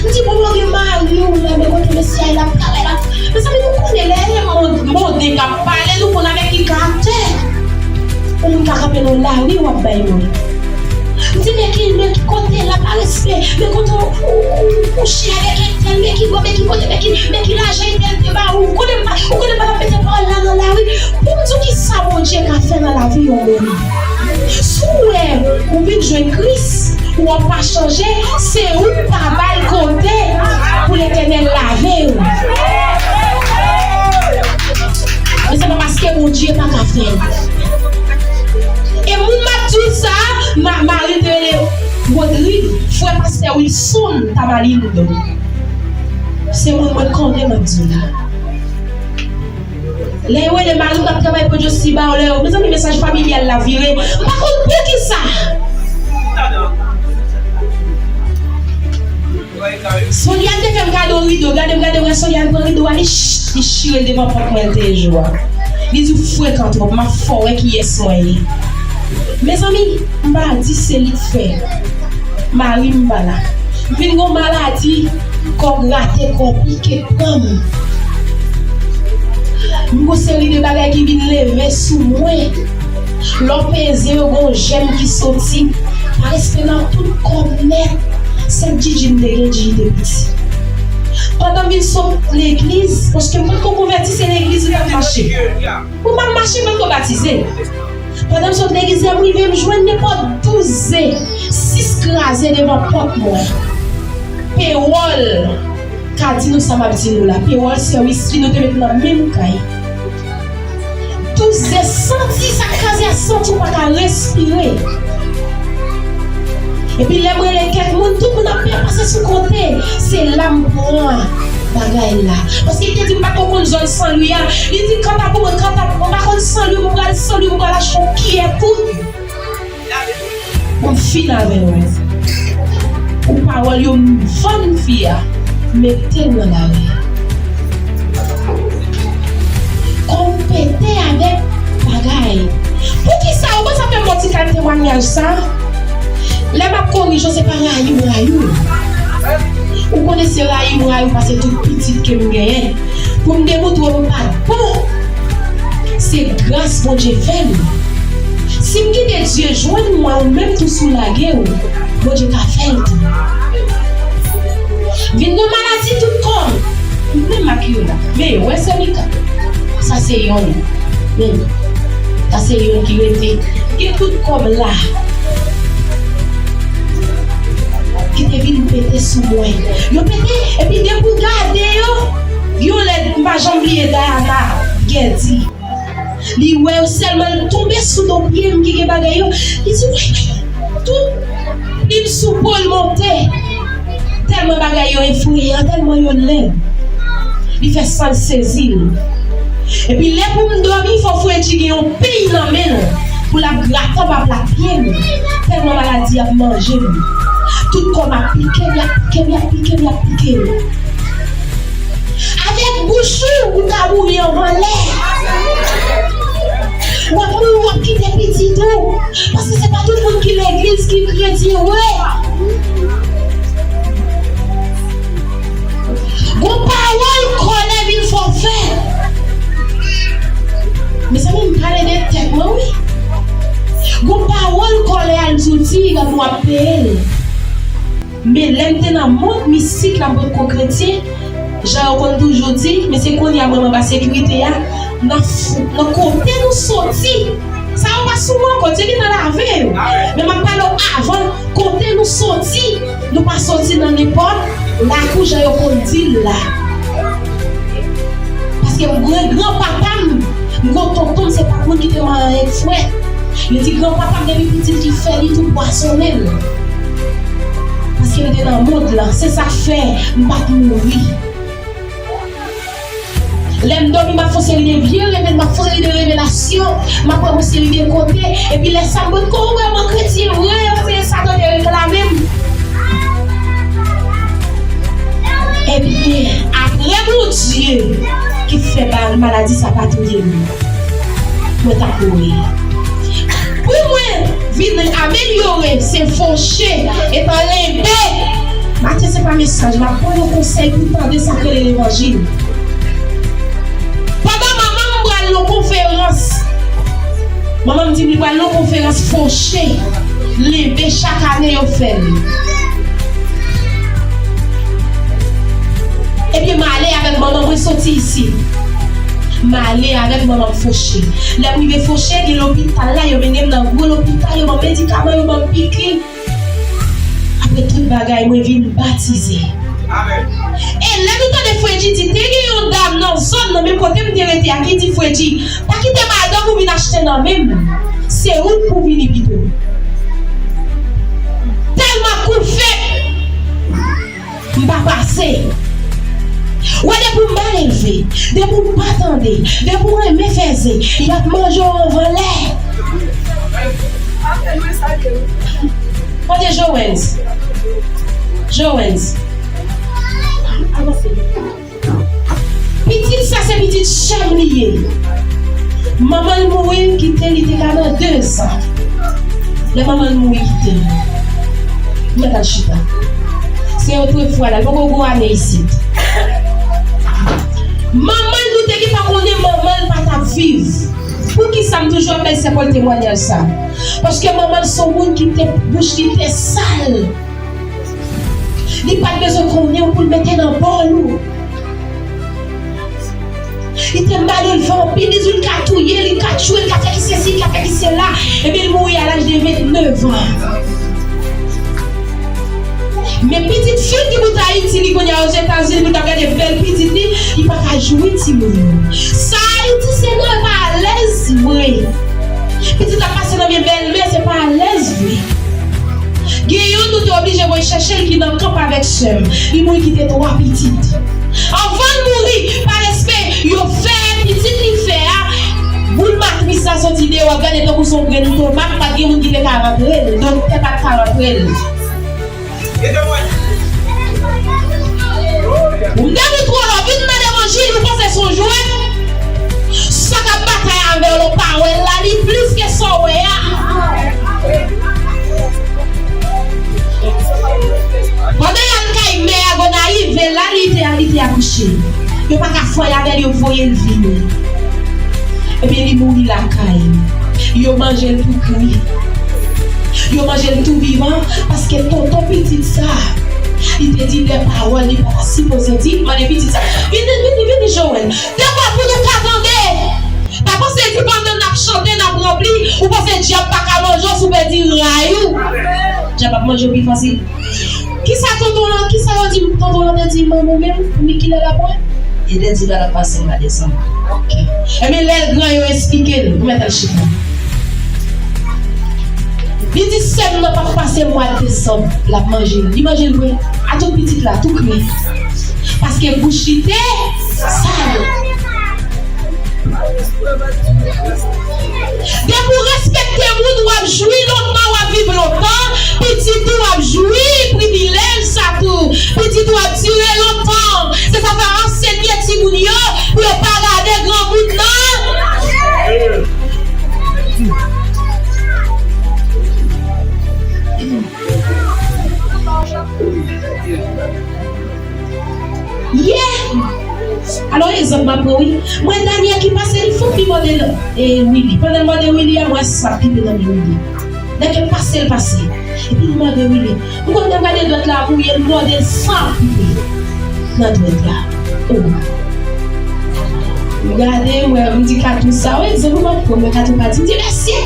M di, "Bon, mwen gen mari w la, men kote mesye a ye la, pa wè la." Mezanmi, nou konnen lè e mond, mond k ap pale, nou konn avèk ki karaktè. Yon moun ka kanpe nan lari, w ap bay mwen. M di, "Men ki, men ki kote la, pa respè, men kote w, w, w, w kouche avèk entèl, men ki bò, men ki kote, men ki, men ki lajan entèl te ba ou." Ou konnen m pa, ou konnen m pa t ap mete pawòl la nan lari. Pou m di w kisa Bondye ka fè nan lavi yon moun. Si w wè ou vin jwenn Kris, ou ap pa chanje, se ou k pa ba l kote pou Letènèl lave w. Men se pa paske Bondye pa ka fè l. E moun m ap di w sa, ma-, mari l te rele Rodrig, frè pastè Wilson Tamalindo. Se moun mwen konnen m ap di w la. Lè yo rele mari m k ap travay pou Josiba, lè yo, mezanmi, mesaj familyal la vire. M pa konn poukisa. Soliane te fè m kado rido. Gade m, gade m, wè Soliane pran rido a, li ch-, li chire l devan pòt mwen, l te ye jou a. Li di, "W frekan twòp, m ap fè w wè kiyès mwen ye." Mezanmi, m pa di se li k fè. Mari m pa la. M vin gon maladi, kò grate, kò pike pran m. M gon seri de bagay ki vin leve sou mwen. Lè w peze yo, gon jèm ki soti. Parèske nan tout kò m nèt, sèl djidji m te gen, djidji te piti. Pandan m vin sot legliz, paske m potko konvèti, se legliz m t ap mache. Pou m ap mache, m potko batize. Pandan m sot legliz la, m rive, m jwenn nenpòt douz ze, sis kraze devan pòt mwen. Pewòl ka di nou sa m ap di nou la. Pewòl sèwis li nou te met nan menm kay. Douz zè santi sa kraze a, santi w pa ka respire. Epi lè m rele kèk moun, tout moun ap pase sou kote. Se la m pran bagay la. Paske li te di m pa t ko konn zòn San Lwi a. Li di, "Kanta pou mwen, kanta pou mwen, m pa konn San Lwi, mwen pral San Lwi, mwen pral achte yon kiyè koud." Mwen fin avè w. Ou pawòl yo vann fi a, mete l nan lari. Kò w pete avèk bagay. Poukisa ou pa sa fè m yon ti kal temwanyaj sa? Lè m ap korije w, se pa rayi m rayi w. Ou konnen se rayi m rayi w pase tout pitit ke m genyen. Pou m demoutre w m pa t bon. Se gras Bondye fè m. Si m kite Dye jwenn mwen, ou menm tou si w lage w, Bondye ka fè l tou. Vin gon maladi tout kò m. M menm ak youn la. Men yo, wè sè Mika. Sa se yonn. Men, sa se yonn ki rete. Gen tout kò m la. Ki te vin pete sou mwen. Yo pete, epi depi w gade yo, yon lè m pa janm bliye Diana Guerdy. Li wè yo sèlman, l tonbe sou do pye m ki gen bagay yo. Li di, "Wè, tout plim sou po l monte." Tèlman bagay yo efreyan, tèlman yo lèd. Li fè san l sezi l. Epi lè pou m dòmi, fò Freddy gen yon peny nan men l pou l ap grate anba plat pye m. Tèlman maladi ap manje m. Tout kò m ap pike m, y ap pike m, y ap pike m, y ap pike m. Avèk bouch ou, ou ka mouri anvan lè. W ap mouri, w ap kite pitit ou. Paske se pa tout moun ki legliz ki kretyen vre. Gon pawòl kòlè vin fè w fè. Mezanmi, m pale de tèt mwen, wi. Gon pawòl kòlè al di w di, gade w ap peye l. Men lè m te nan mond mistik la, m potko kretyen, jan yo konn toujou di, men se kounye a mwen m anba sekirite a, nan f-, nan kote nou soti. Sa yo pa sou mwen ankò, Dye gentan lave yo. Men m ap pale w avan, kote nou soti, nou pa soti nan nenpòt lakou jan yo konn di l la. Paske m gen granpapa m, m gen tonton m, se pa moun ki te marye ak frè. Yo di granpapa m depi pitit li fè li tou pwasonnen l. Paske m te nan mond lan, se sa k fè m pa t mouri. Lè m dòmi, m ap fè yon seri de vye reve, m ap fè yon seri de revelasyon, m ap wè yon seri de kote, epi lè sa m potko wè mwen kretyen vre, yo se Satan te reklame m. Ebyen, apre Bondye ki fè ba-, maladi sa pa touye m, mwen t ap mouri. Pou mwen vin amelyore, se fòse, etan lenbe. Maten se pa mesaj, m ap ba nou konsèy pou tande sa k rele levanjil. Pandan manman m pral nan konferans, manman m di m li pral nan konferans fòse, lenbe chak ane yo fè l. Ebyen, m ale avèk manman mwen soti isit. M ale avèk manman m Foche. Lè m rive Foche, gen lopital la, yo mennen m nan gwo lopital, yo ban m medikaman, yo ban m piki. Apre tout bagay, mwen vin batize. E lè nou tande Freddy di, te gen yon dam nan zòn nan, menm kote m te rete a, ki di Freddy, pa kite madanm ou vin achte nan men m. Se ou k pou vini pito. Tèlman kou fèt. M pa pase. Wè, depi w mal elve, depi w pa tande, depi w renmen fèzè, y ap manje w anvan lè. Kote Joens? Joens. Pitit sa se pitit sè m li ye. Manman l mouri, l kite l, li te ka nan dezan. Lè manman l mouri, kite l. Mwen t al chita. Se otrefwa la, li poko gwo ane isit. Manman l, nou te gentan konnen manman l pa t ap viv. Poukisa m toujou ap bay sè Pòl temwayaj sa? Paske manman l se yon moun ki te, bouch li te sal. Li pa t bezwen konnen w pou l mete nan bòl ou. Li te mal elve anpil, li di l ka touye, li ka tchwe, li ka fè ki sesi, li ka fè ki sela. Ebyen, li mouri a laj de vennèf an. Men pitit fi l ki bout Ayiti, li kounye a Ozetazini, pou l t ap gade bèl pitit li, li pa ka jwi timoun yo. Sa Ayiti se nan pa alèz vre. Pitit la pase nan men bèlmè, se pa alèz vre. Gen youn nou te oblije voye chèche l ki nan kanp avèk sè m. Li mouri kite twa pitit. Anvan l mouri, pa respè, yo fè pitit li fè a, boul matris la soti deyò, ap gade tankou se yon grenn tomat, pa t gen moun ki te ka rantre l, doktè pa t ka rantre l. Ou depi twò lè w vin nan levanjil, ou panse se yon jwèt. Sa k ap batay avè w la, w pa wè l la, li plis ke sa w wè a. Pandan y al kay mè a Gonayiv, e la li te, li te akouche. Yo pa ka fè anyen avè l, yo voye l vini. Ebyen, li mouri lakay. Yo manje l tou kri. Yo manje l tou vivan, paske tonton pitit sa, li te di de pawòl li pa ta sipoze di. Mande pitit sa, vini, vini, vini, Joël. De pawòl pou nou ka tande. Pa panse di pandan n ap chante, n ap ranpli, ou panse dyab pa ka manje w si w pèdi ray ou. Dyab ap manje w pi fasil. Kisa tonton lan, kisa yo di tonton lan te di manman menm pou Miki lè l ap wè? Li te di lè l ap pase mwa desanm. Ok. Ebyen, lè l gran, yo esplike l. Ou mèt al chita. Li di sè m nan p ap pase mwa desanm, l ap manje l. Li manje l vre. A tout pitit la, tou kri. Paske bouch li te sal. Depi w respekte moun, w ap jwi lontan, w ap viv lontan. Pitit ou ap jwi privilèj sa tou. Pitit ou ap dire lontan. Se sa fè ansenye timoun yo pou yo pa gade granmoun nan. Yeah! Alò, egzanp m ap pran, wi. M wè Daniel ki pase, li foup, li mòde l, e, Willy. Pandan l mòde Willy a, m wè san ap kite nan men Willy. Nèg yo pase l pase. Epi l mòde Willy. M konn te gade dwèt la ap wouye, l mòde l san ap kite nan dwèt la. Oh. M gade, m wè, m di Katou sa, wi, egzanp m ap pran, men Katou pa di, m di, mesye,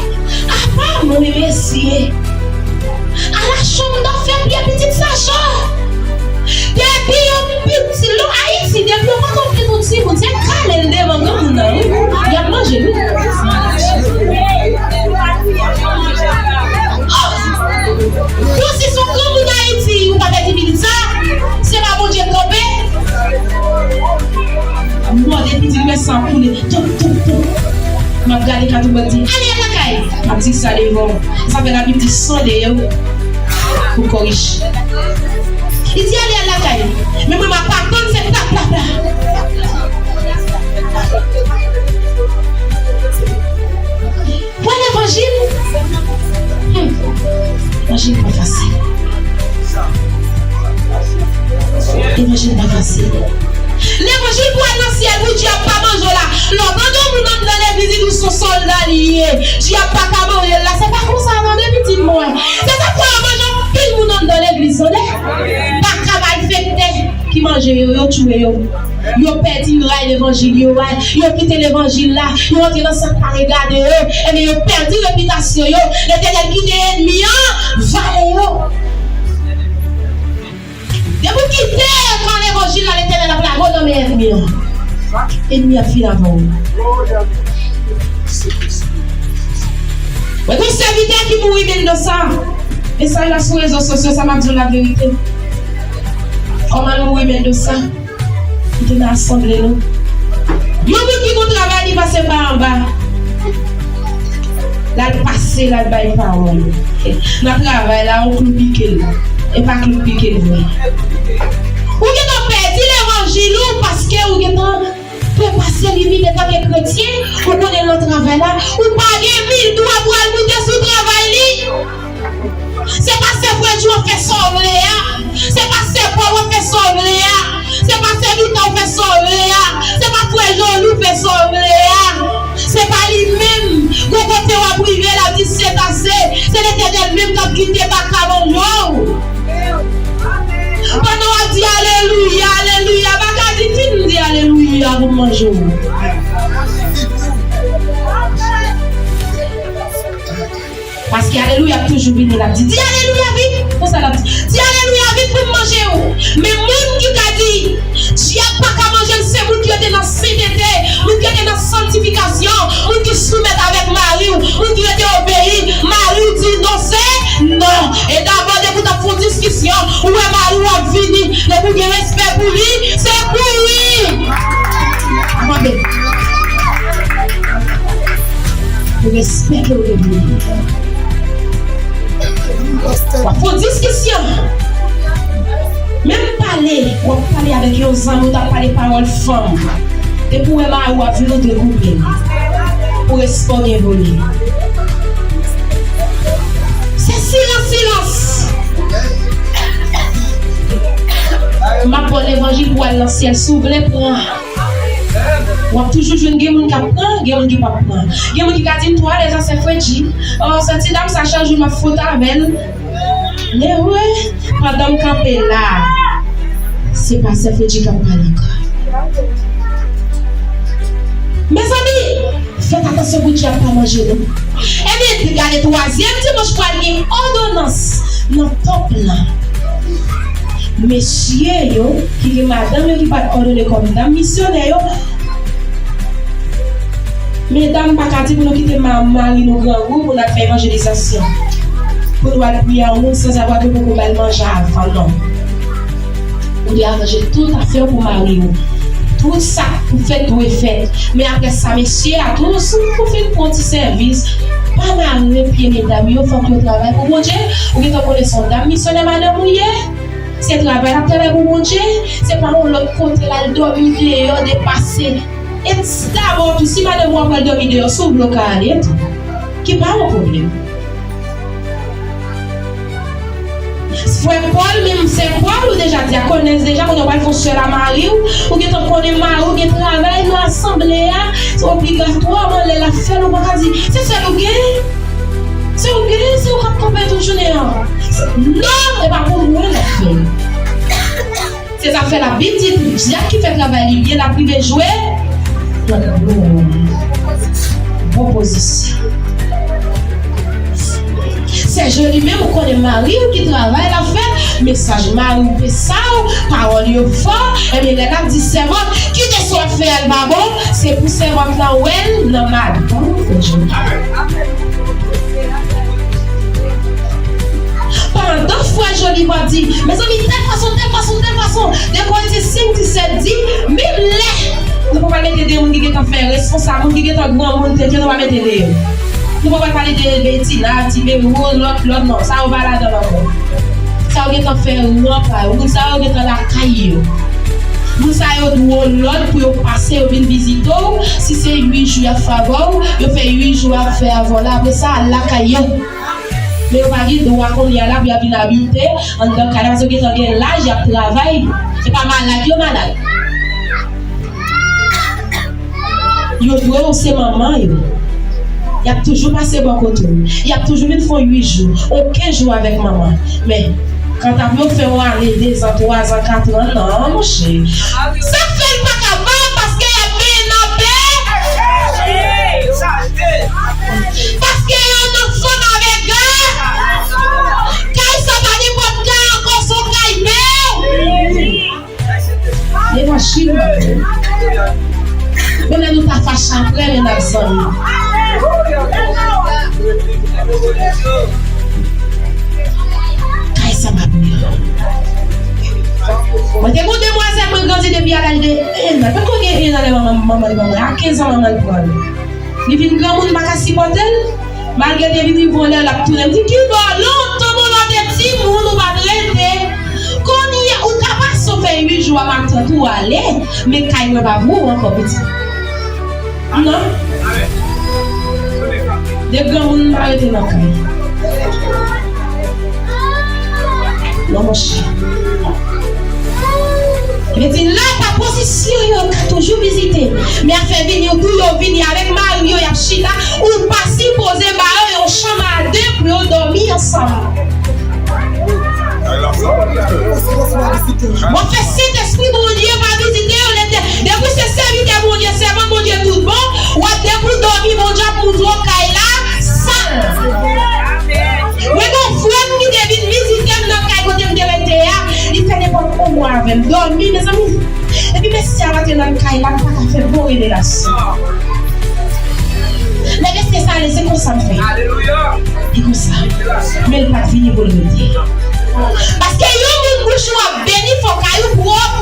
apa mwen, mesye. Ala chonm nan fè pye pitit sa cho. Depi yon pitit, lò Ayiti, depi yon poko fè yon timoun, se kale l devan granmoun nan, wi. Y ap manje l, wi. Oh! Bon, si se yon granmoun Ayiti, ou pa pèdi pitit sa, se pa Bondye k kanpe. M mòde pitit mwen san koule. Toup, toup, toup. M ap gade Katou, m ap di, ale al lakay. M ap di sa devan w. Sa fè Labib di, san deyò pou kò rich. Li di, ale al lakay. Men mwen, m ap atann, se pla, pla, pla. Pran levanjil. Hmm. Levanjil pa fasil. Levanjil pa fasil. Levanjil pou al nan syèl, pou dyab pa manje w la. Lè w tande yon moun anndan legliz, li di w se yon sòlda li ye. Dyab pa ka manje l la. Se pa konsa, tande, pitit mwen. Se sa k fè yo manje anpil moun anndan legliz, tande. Pa ka malfektè ki manje yo, yo tchwe yo. Yo pèdi ray levanjil yo a, yo kite levanjil la, yo antre nan sa k pa regade yo, ebyen yo pèdi repitasyon yo, Letènèl kite ènmi an vale yo. Depi w kite kan levanjil la, Letènèl ap lage w nan men ènmi an. Ènmi an ap fin avè w. Mwen gen yon sèvitè ki mouri Mendoza. Mesaj la sou rezo sosyo, sa m ap di w laverite. Kòman l mouri Mendoza? Li te nan asanble nou. Yon moun ki gon travay, li pase pa anba. L al pase, l al bay pawòl. Nan travay la, yon klou pike l. E pa klou k pike l vre. Ou gentan pèdi levanjil ou paske ou gentan trepase limit antanke kretyen. Ou konnen nan travay la, ou pa gen mil dwa pou al moute sou travay li. Se pastè Fredjou ap fè sa w vle a. Se pastè Paul ap fè sa w vle a. Se pastè Vita ap fè sa w vle a. Se pa frè Joly ap fè sa w vle a. Se pa li menm. Gon kote w ap rive, l ap di se ase. Se Letènèl menm k ap kite baka nan men w. Pandan w ap di alelouya, alelouya, baka di fin di alelouya pou m manje w. Paske Alelouya ap toujou vini, l ap di, di alelouya vit. Konsa l ap di, di alelouya vit pou m manje w. Men moun ki ka di, dyab pa ka manje l, se moun ki rete nan sentete, moun ki rete nan sanktifikasyon, moun ki soumèt avèk mari w, moun ki rete obeyi. Mari w di non, se non. E dabò, depi w t ap fè yon diskisyon, ou wè mari w ap vini, depi w gen respè pou li, se kouri. Tande. Pou respè ke w gen pou li. W ap fè yon diskisyon. Menm pale, w ap pale avèk yon zanmi, w t ap pale pawòl fanm. Depi w wè mari w ap vin, ou dwe koupe l. Pou respè w gen pou li. Se silans, silans. M ap ba w levanjil pou w al nan syèl, si w vle pran. W ap toujou jwenn gen moun k ap pran, gen moun ki p ap pran. Gen moun ki ka di m tou alèz a sè Fredji. Oh, sa ti dam sa chak jou m ap fwote avè l. Men wi, pandan m kanpe la, se pa sè Fredji k ap pale ankò. Mezanmi, fèt atansyon pou dyab pa manje nou. Ebyen, gade twazyèm dimanch pral gen òdonans nan tanp lan. Mesye yo, ki gen madanm yo ki pa t òdone kòm dam misyonè yo, medam pa ka di pou nou kite ma-, mari nou grangou pou n al fè evanjelizasyon. Pou nou al priye a yon moun sanzabri ke poko ba l manje avan, non. Ou dwe aranje tout afè w pou mari w. Tout sa k pou fèt dwe fèt. Men apre sa, mesye a tou, si w fin pran ti sèvis, pa mare pye medam yo, fòk yo travay pou Bondye. Ou gentan konnen se yon dam misyonè madanm ou ye. Se travay l ap travay pou Bondye. Se pa yon lòt kote l al dòmi deyò depase. E dabò tou, si madanm ou an pral dòmi deyò, si w vle w ka ale tou. Ki pa yon pwoblèm. Frè Pòl, menm sè Pòl, ou deja dyakonès deja, kounye a w pral fè yon sè a mari w, ou gentan konnen mari w gen travay nan asanble a, se obligatwaman lè l ap fè l, ou pa ka di, se sèl ou gen, se ou gen, se ou k ap kanpe tout jounen an. Non, e pa pou mwen l ap fè l. Se sa k fè Labib di, dyab ki fè travay li byen, l ap rive jwe. Bon pozisyon. Sè Joli menm, ou konnen mari w ki travay l ap fè, mesaj mari w pe sa w, pawòl yo fò, ebyen lè l ap di sèvant, kite sa w ap fè a l pa bon, se pou sèvant lan wè l nan madanm Frè Joli. Pandan Frè Joli w ap di, mezanmi, tèl fason, tèl fason, tèl fason. De Korentyen senk disèt di, menm lè nou pa pral mete de moun ki gentan fè responsab, moun ki gentan granmoun tèt yo, nou pa mete deyò. Nou pa pral pale de Betina, Ti Bebe, lòt, lòt, non, sa yo pa ladan l ankò. Sa yo gentan fè ran pa yo, moun sa yo gentan lakay yo. Moun sa yo dwe yon lòd pou yo pase, yo vin vizite w. Si se uit jou y ap fè avè w, yo fè uit jou y ap fè avè w la, apre sa, al lakay yo. Men yo pa gen dwa kounye a la pou y ap vin abite anndan kay la, paske yo gentan gen laj, y ap travay. Se pa malad yo malad. Yo dwe w, se manman yo. Y ap toujou pase bò kote w. Y ap toujou vin fè w uit jou, ou kenz jou avèk manman. Men, kanta pou yo fè yon ane, dezan, twazan, katran, non, monchè. Sa k fè l pa kapab, paske y ap mennen nan pe. Paske yon nonm fanm avèk gad. Kay sa pa nenpòt kay ankò, se yon kay pe. E machin. Konnen nou ta fache apre, men n ap zanmi. Kay sa pa pou yo. Mwen te gon demwazèl mwen grandi depi a laj de en an. Patko gen en an lè manman, manman li ban mwen. A kenz an manman l pran l. Li vin granmoun, m pa ka sipòte l. Malgre l te vin rive yon lè, l ap tounen. M di, kibò, lontan bon lè w te timoun, ou pa t rete. Kounye a, ou ka pase, ou fè uit jou a matant ou ale, men kay mwen pa pou ou ankò, pitit. Non. De granmoun, m pa rete nan kay. Non, monchè. Li di, la, pa pozisyon yo ka toujou vizite. Men afè vini, pou yo vini avèk mari yo, y ap chita, ou pa sipoze ba yo yon chanm a de pou yo dòmi ansanm. W ap fè Sentespri Bondye pa vizite yo, lè te, depi se sèvitè Bondye, sèvant Bondye tout bon, w ap depi w dòmi, Bondye ap montre w kay la sal. mwen avè m dòmi, mezanmi. Epi mesye a rantre nan kay la, m pa ka fè bon revelasyon. Lè mesye sa ale, se konsa m fè. Alelouya! E konsa. Men l pa t vini pou l rete. Paske yon moun bouch ou ap beni, fò kay ou pwòp.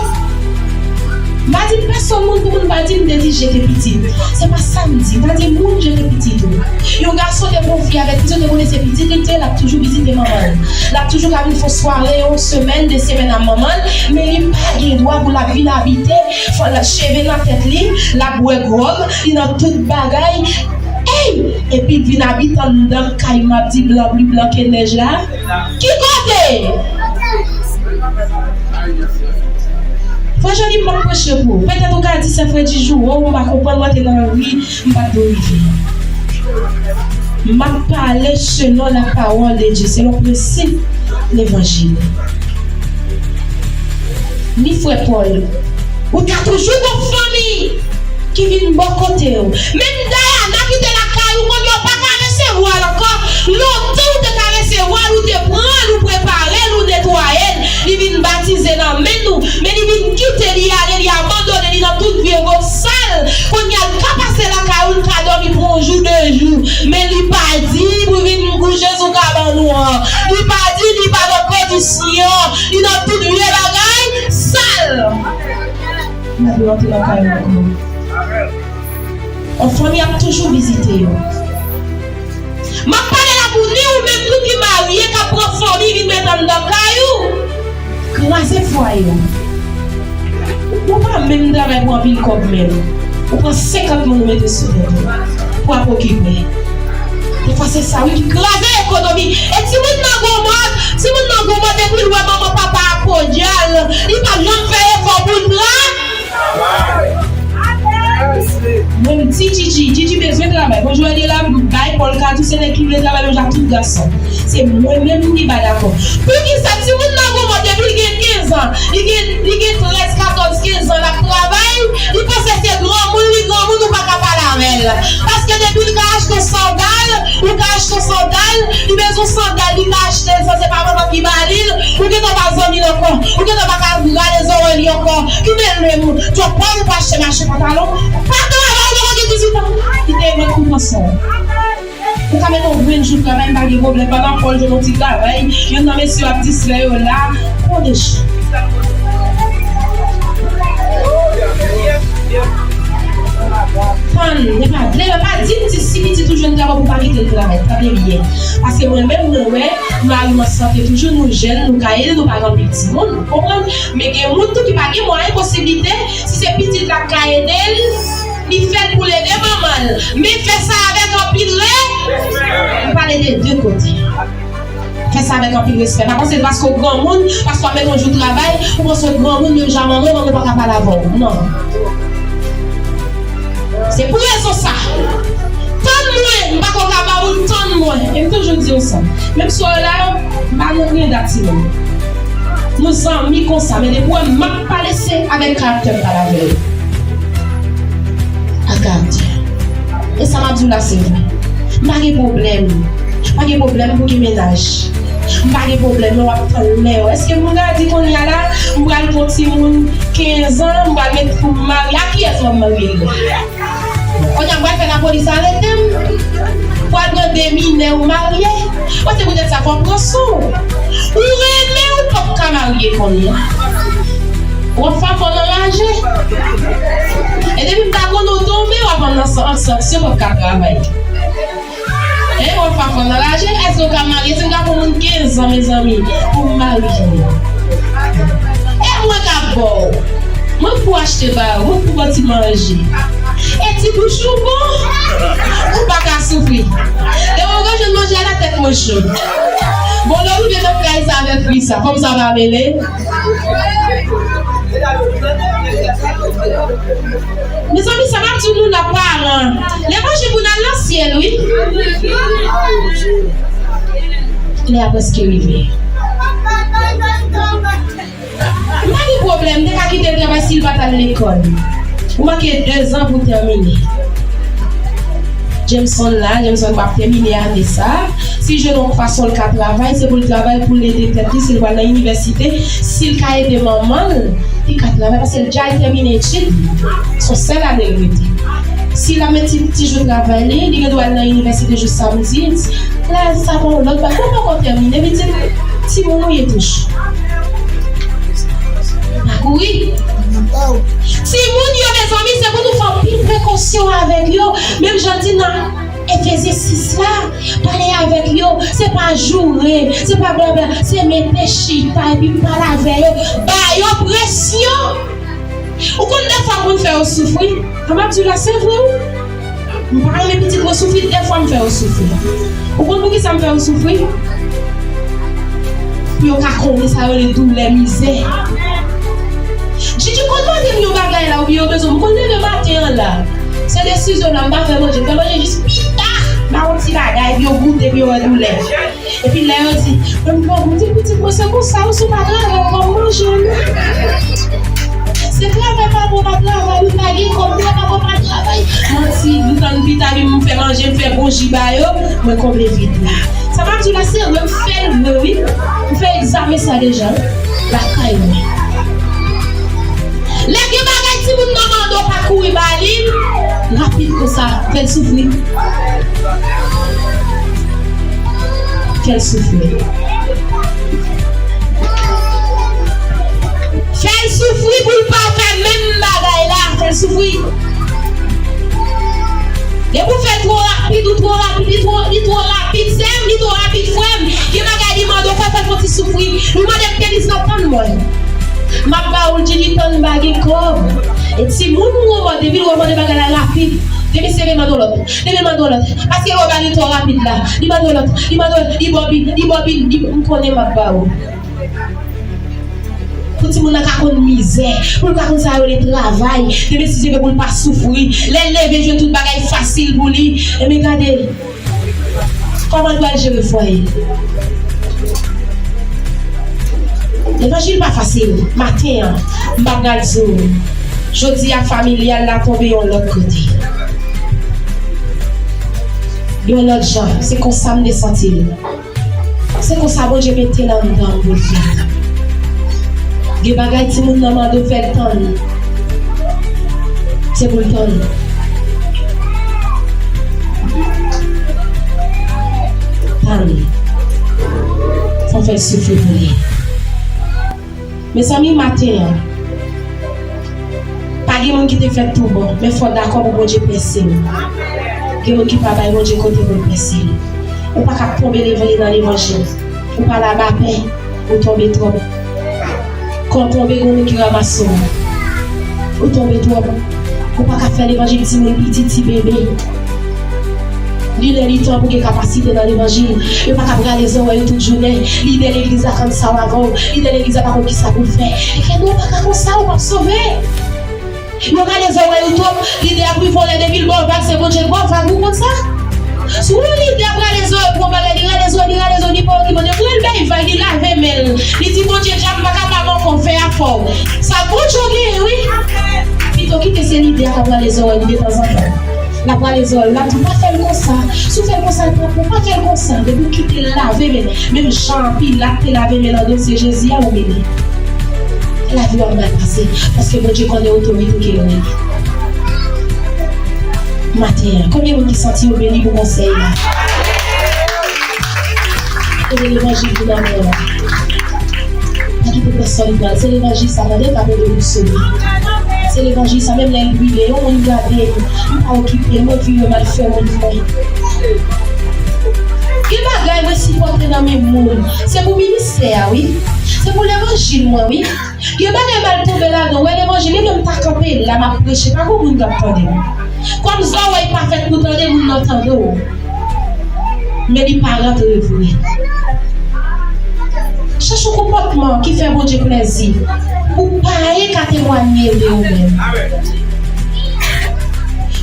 M pa di pèsonn moun pou moun pa di m te di jete pitit. Se pa sa m di. M pa di moun jete pitit ou. Yon gason te gon fi avèk pitit, te konnen se pitit li te, l ap toujou vizite manman l. L ap toujou ka vin fè sware yon semèn, de semèn a manman l, men li pa gen dwa pou l ap vin abite, fò l cheve nan tèt li, l ap bwè gwòg, li nan tout bagay. Ey! Epi l vin abite anndan kay m ap di blan pli blan ke nèj la. Ki kote? Frè Joli, m p ap preche pou ou. Petèt ou ka di se frè Dijou, o, m pa konprann, mwen te nan ri, m pa t dwe rive. M ap pale selon la parole de Dieu, selon prensip levanjil. Ni frè Pòl, ou ka toujou gon fanmi ki vin bò kote w. Menm Dayana ki te lakay ou, kounye a w pa ka resevwa l ankò. Lontan ou te ka resevwa l, ou te pran l, ou prepare l, ou netwaye l. Li vin batize nan men nou, men li vin kite, li ale, li abandone, li nan tout vye gwòg sal. Kounye a l ka pase lakay ou, l ka dòmi pou yon jou, de jou. Men li pa di pou vin pou Jezi w ka ban nou an. Li pa di, li pa nan kondisyon. Li nan tout vye bagay sal. N ap rantre nan kay la ankò. Yon fanmi ap toujou vizite yo. M ap pale la pou ni ou menm tou ki marye, k ap pran fanmi vin met anndan kay ou. Kraze fwaye w. Ou pa menm travay pou anpil kòb menm. Ou pran senkant moun ou mete sou tèt ou pou ap okipe. Defwa se sa wi ki kraze ekonomi. E timoun nan gwo mòd, timoun nan gwo mòd depi l wè manman papa a kodyal, li pa janm fè efò pou l travay. Mwen m di Djidji, Djidji bezwen travay. Bonjou, Elie la, m bay Pòl kado, se nèg ki vle travay menm jan ak tout gason. Se mwen menm ki pa dakò. Poukisa timoun nan gwo mòd depi l gen kenz an, li gen, li gen trèz, katòz, kenz an, l ap travay, li panse se granmoun, li granmoun, ou pa ka pale avè l. Paske depi l ka achte yon sandal, ou ka achte yon sandal, li bezwen yon sandal, li ka achte l san se pa manman ki ba li l, ou gentan pa zanmi l ankò, ou gentan pa ka rale zòrèy li ankò. Kite l menm, twò pòv ou pa achte mache pantalon, pa travay ou poko gen dizuit an. Kite mwen kou konsa. Ou ka mete yon grenn jou travay, m pa gen pwoblèm, pandan Pòl jwenn yon ti travay, youn nan mesye yo ap distrè yo la, pran de chan. Tann, e pa vle, e pa di m ti si pitit ou jwenn travay pou pa kite l travay. Tande byen. Paske mwen menm, mwen wè, mari m an sante toujou, nou jèn, nou ka ede, nou pa gen anpil timoun, ou konprann? Men gen moun tou ki pa gen mwayen, posiblite, si se pitit la k ka ede l, li fè l pou l ede manman l. Men fè sa avèk anpil re-, m pale de de kote. Fè sa avèk anpil respè. Pa panse paske w granmoun, paske w ap mete yon jou travay, ou panse w granmoun menm jan manman w, manman w pa ka pale avè w. Non. Se pou rezon sa. Tann mwen, m pa konn ka ba ou l, tann mwen. E m toujou di w sa. Menm si w la, m pa nan griyen dat timoun. Nou zanmi konsa, men depi w wè m ap pale, se avèk karaktè m pale avè yo. Ak karaktè. E sa m ap di w la, se vre. M pa gen pwoblèm. M pa gen pwoblèm pou gen mennaj. M pa gen pwoblèm, non, w ap tann lè yo. Èske moun ka di kounye a la, m pral pran timoun kenz an, m pral met pou m marye? A kiyès w ap marye l la? Kounye a m pral fè lapolis arete m? Pral pran de minè ou marye? Bon, se poutèt sa fò w pran swen w. Ou renmen ou p ap ka marye kounye a. W ap fè fanm anraje. E depi m ta konn ou tonbe, w ap ann an san-, an sanksyon, w ap ka travay. E w ap fè fanm anraje, èske w ka marye? Si m ka pran moun kenz an, mezanmi, pou m marye. E mwen k ap ba w. Mwen pou achte ba ou, mwen pou ba w ti manje. E ti bouch ou bon, ou pa ka soufri. Depi w jwenn manje a la, tèt mwen cho. Bon, lè w rive nan kay sa avèk fi sa, fanm sa pa mele. Mezanmi, sa m ap di nou la, paran. Levanjil pou n al nan syèl, wi. Lè a prèske rive. M pa gen pwoblèm, m te ka kite l travay si l pa t al lekòl. Ou manke dezan pou w tèmine. Jameson la, Jameson p ap tèmine ane sa. Si l jwenn yon fason l ka travay, se pou l travay pou l ede tèt li, si l pral nan inivèsite, si l ka ede manman l, li ka travay, paske l dja al tèmine etid li. Se yon sèl ane l rete. Si l ap met ti, ti jou travay li, li gen dwa al nan inivèsite jou samdi. La, sa pa yon lòt bagay. Ou poko tèmine, pitit, timoun ou ye toujou. Pa kouri. Timoun yo, mezanmi, se pou nou fè anpil prekosyon avèk yo. Menm jan l di nan Efezyen sis la, pale avèk yo. Se pa joure, se pa blabla, se mete chita epi pale avè yo. Ba yo presyon. Ou konn dèfwa moun fè yo soufri? Sa m ap di w la, se vre wi. M pa renmen pitit mwen soufri, dèfwa m fè yo soufri. Ou konn poukisa m fè yo soufri? Pou yo ka konnen sa yo rele doulè, mizè. Djidji konn mande m yon bagay la, oubyen yo bezwen m konn leve maten an la. Se desizyon la, m pa fè manje, m fè manje jis pita. M ba yon ti bagay, epi yo goute, epi yo wè doulè. Epi lè yo di, menm lè yo di, pitit mwen, se konsa, ou si w pa travay, ou p ap manje, non. Se travay papa w pa travay, ou pa gen kòb, travay papa w pa travay. Manti, m tann pita, epi m fè manje, m fè bon ji ba yo, mwen konble vid la. Sa m ap di w la, se vre, m fè l vre, wi. M fè egzamen sa deja, wi. Lakay mwen. Lè gen bagay timoun nan mande w pa kouri ba li, rapid konsa, fè l soufri. Fè l soufri. Fè l soufri pou l pa fè menm bagay la. Fè l soufri. Depi w fè l twò rapid, ou twò rapid, li twò, li twò rapid, sè m, li twò rapid, frè m. Gen bagay li mande w fè, fè l fè w ti soufri. Li mande m tenis nan tann mwen. M ap ba ou l, Djidji tann m pa gen kòb. E timoun mwen, depi l wè w mande bagay la rapid, depi se vin mande w lòt. Depi l mande w lòt. Paske lè w ba li twò rapid la. Li mande w lòt. Li mande w lòt. Li bòbin. Li bòbin. Li, m konnen m ap ba ou. Pou timoun nan ka konn mizè. Pou l ka konn sa yo rele travay. Depi si se vre pou l pa soufri. Lè l leve, jwe tout bagay fasil pou li. Ebyen gade. Kòman l pral jere fwaye l? Levanjil pa fasil. Maten an, m pa pral di w. Jodi a, familyal la tonbe yon lòt kote. Yon lòt jan. Se konsa m te santi l. Se konsa Bondye mete l anndan m pou l fèt. Gen bagay timoun nan mande w fè l tann. Se pou l tann. Tann. Fò w fè l soufri pou li. Mezanmi, maten an, pa gen moun ki te fèt tou bon, men fò w dakò pou Bondye pèse w. Gen moun ki pa bay Bondye kote pou l pèse l. Ou pa ka tonbe levanjil nan levanjil. Ou pa laba pè, ou tonbe twòp. Kan w tonbe, gen moun ki ranmase w. Ou tonbe twòp. Ou pa ka fè levanjil timoun piti, ti bebe. Li lè li tan pou gen kapasite nan levanjil. Yo pa ka prale zòrèy ou tout jounen. Lidè legliz la konn sa w avè w. Lidè legliz la pa konn kisa pou l fè. Epi nou pa ka konsa, ou p ap sove. Yo rale zòrèy ou twòp. Lidè ap rive w lè depi l ba w vag, se Bondye l ba w vag, ou konn sa? Si w wè lidè ap rale zòrèy pou yon bagay, li rale zòrèy, li rale zòrèy, li pa okipe w. Depi w wè l bay vag, li lave men l. Li di, Bondye, djab, m pa kapab ankò, fè afè w. Sa Bondye w genyen, wi. Pito kite se lidè a k ap rale zòrèy li detanzantan. L ap rale zòrèy, l ap di, pa fè l konsa. Si w fè l konsa, l p ap bon, pa fè l konsa. Depi w kite l lave men l, menm jan Pilat te lave men l nan dosye Jezi a, ou beni. Lavi w ap mal pase, paske Bondye konnen otorite ke l genyen. Maten an, konbyen moun ki santi yo beni pou konsèy la? Kote levanjil ki nan men w la? Pa kite pèsonn pran l. Se levanjil sa, tande, k ap ede w sove. Se levanjil sa, menm lè l brile, yon moun gade m, m pa okipe l, mwen vire m al fè wout mwen. Gen bagay mwen sipòte nan men moun. Se pou ministè a, wi. Se pou levanjil mwen, wi. Gen bagay m al tonbe ladan, wè levanjil, li menm ta kanpe la, m ap preche, pa gen moun k ap tande m. Kòm zòrèy pa fèt pou tande, moun nan tande w. Men li pa rantre vre. Chèche yon konpòtman ki fè Bondye plèzi. Ou pa ka temwanye de ou menm.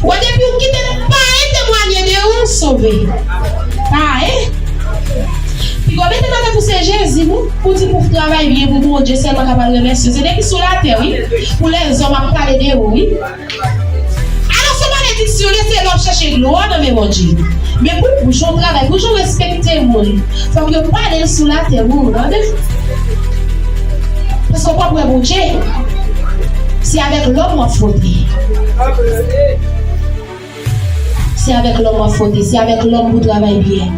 Wè, depi w kite pa temwanye de ou, sove. Pa. Piga w mete nan tèt ou se Jezi, non. Pou di pou w travay byen pou Bondye sèlman ka pral remèsye w. Se depi sou latè, wi. Pou lèzòm ap pale de ou, wi. Alò, se malediksyon. Yo lese lè w ap chèche glwa nan men Bondye. Men pou w, pou jan w travay, pou jan w respekte moun, fòk yo pale l sou latè pou ou tande. Paske w p ap wè Bondye. Se avèk lòm w ap fwote. Se avèk lòm w ap fwote. Se avèk lòm pou w travay byen.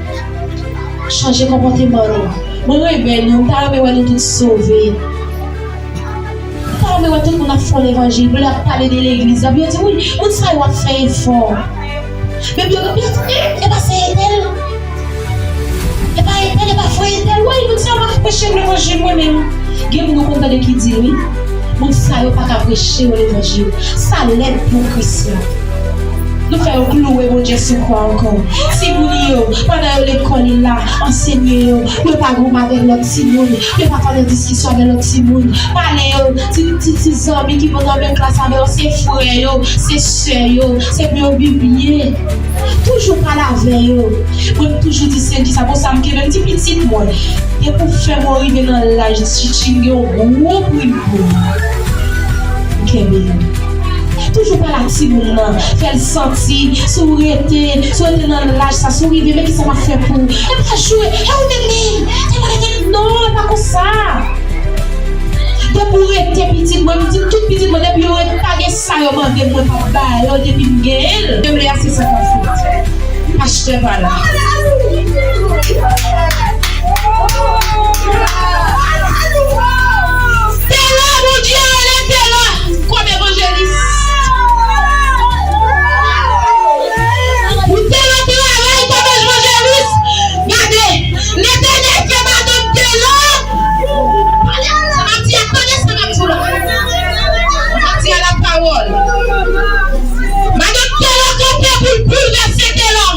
Chanje konpòteman nou. Mwen renmen nou. M ta renmen wè nou tout sove. Sa yo wè tout moun ap fè levanjil, lè y ap pale de legliz la, yo di, wi, moun sa yo ap fè efò. Men yo, yo di, e, e pa sè entèl. E pa entèl, e pa frè entèl. Wi, moun sa yo pa ka preche levanjil, mwen menm. Gen moun nou konn tande ki di, wi, moun sa yo pa ka preche levanjil. Sa lèd pou Kris la. Nou fè yo klouwe Bondye sou kwa ankò. Timoun yo, pandan yo lekòl la, ansenye yo, yo pa goumen avèk lòt timoun, yo pa fè lòt diskisyon avèk lòt timoun. Pale yo, ti, ti, ti zanmi ki nan menm klas avè yo, se frè yo, se sè yo, se pou yo viv byen. Toujou pale avè yo. Mwen, m toujou di Sendy sa, bon, sa m kenbe, m di pitit mwen, depi w fè mwen rive nan laj tchitching, gen yon gwo pri m pou ou. M kenbe l. Toujou pale ak timoun nan, fè l santi, si w rete, si w rete nan laj sa, si w rive, men kisa m ap fè pou ou. E pa jwe, e ou menm menm, e pa rete, non, e pa konsa. Depi w rete pitit mwen, m di tout pitit mwen, depi yo rete, pa gen sa yo mande m, mwen p ap ba yo, depi m genyen l. Menm lè a, se sa k ap fèt. Pastè pa la. Tèlò, Bondye rele Tèlò kòm evanjelis. Pou Tèlò travay kòm evanjelis, gade, Letènèl fè madanm Tèlò. Sa m ap di a, tande sa m ap di la. M ap di a la pawòl. Madanm Tèlò kanpe pou l boulvèse Tèlò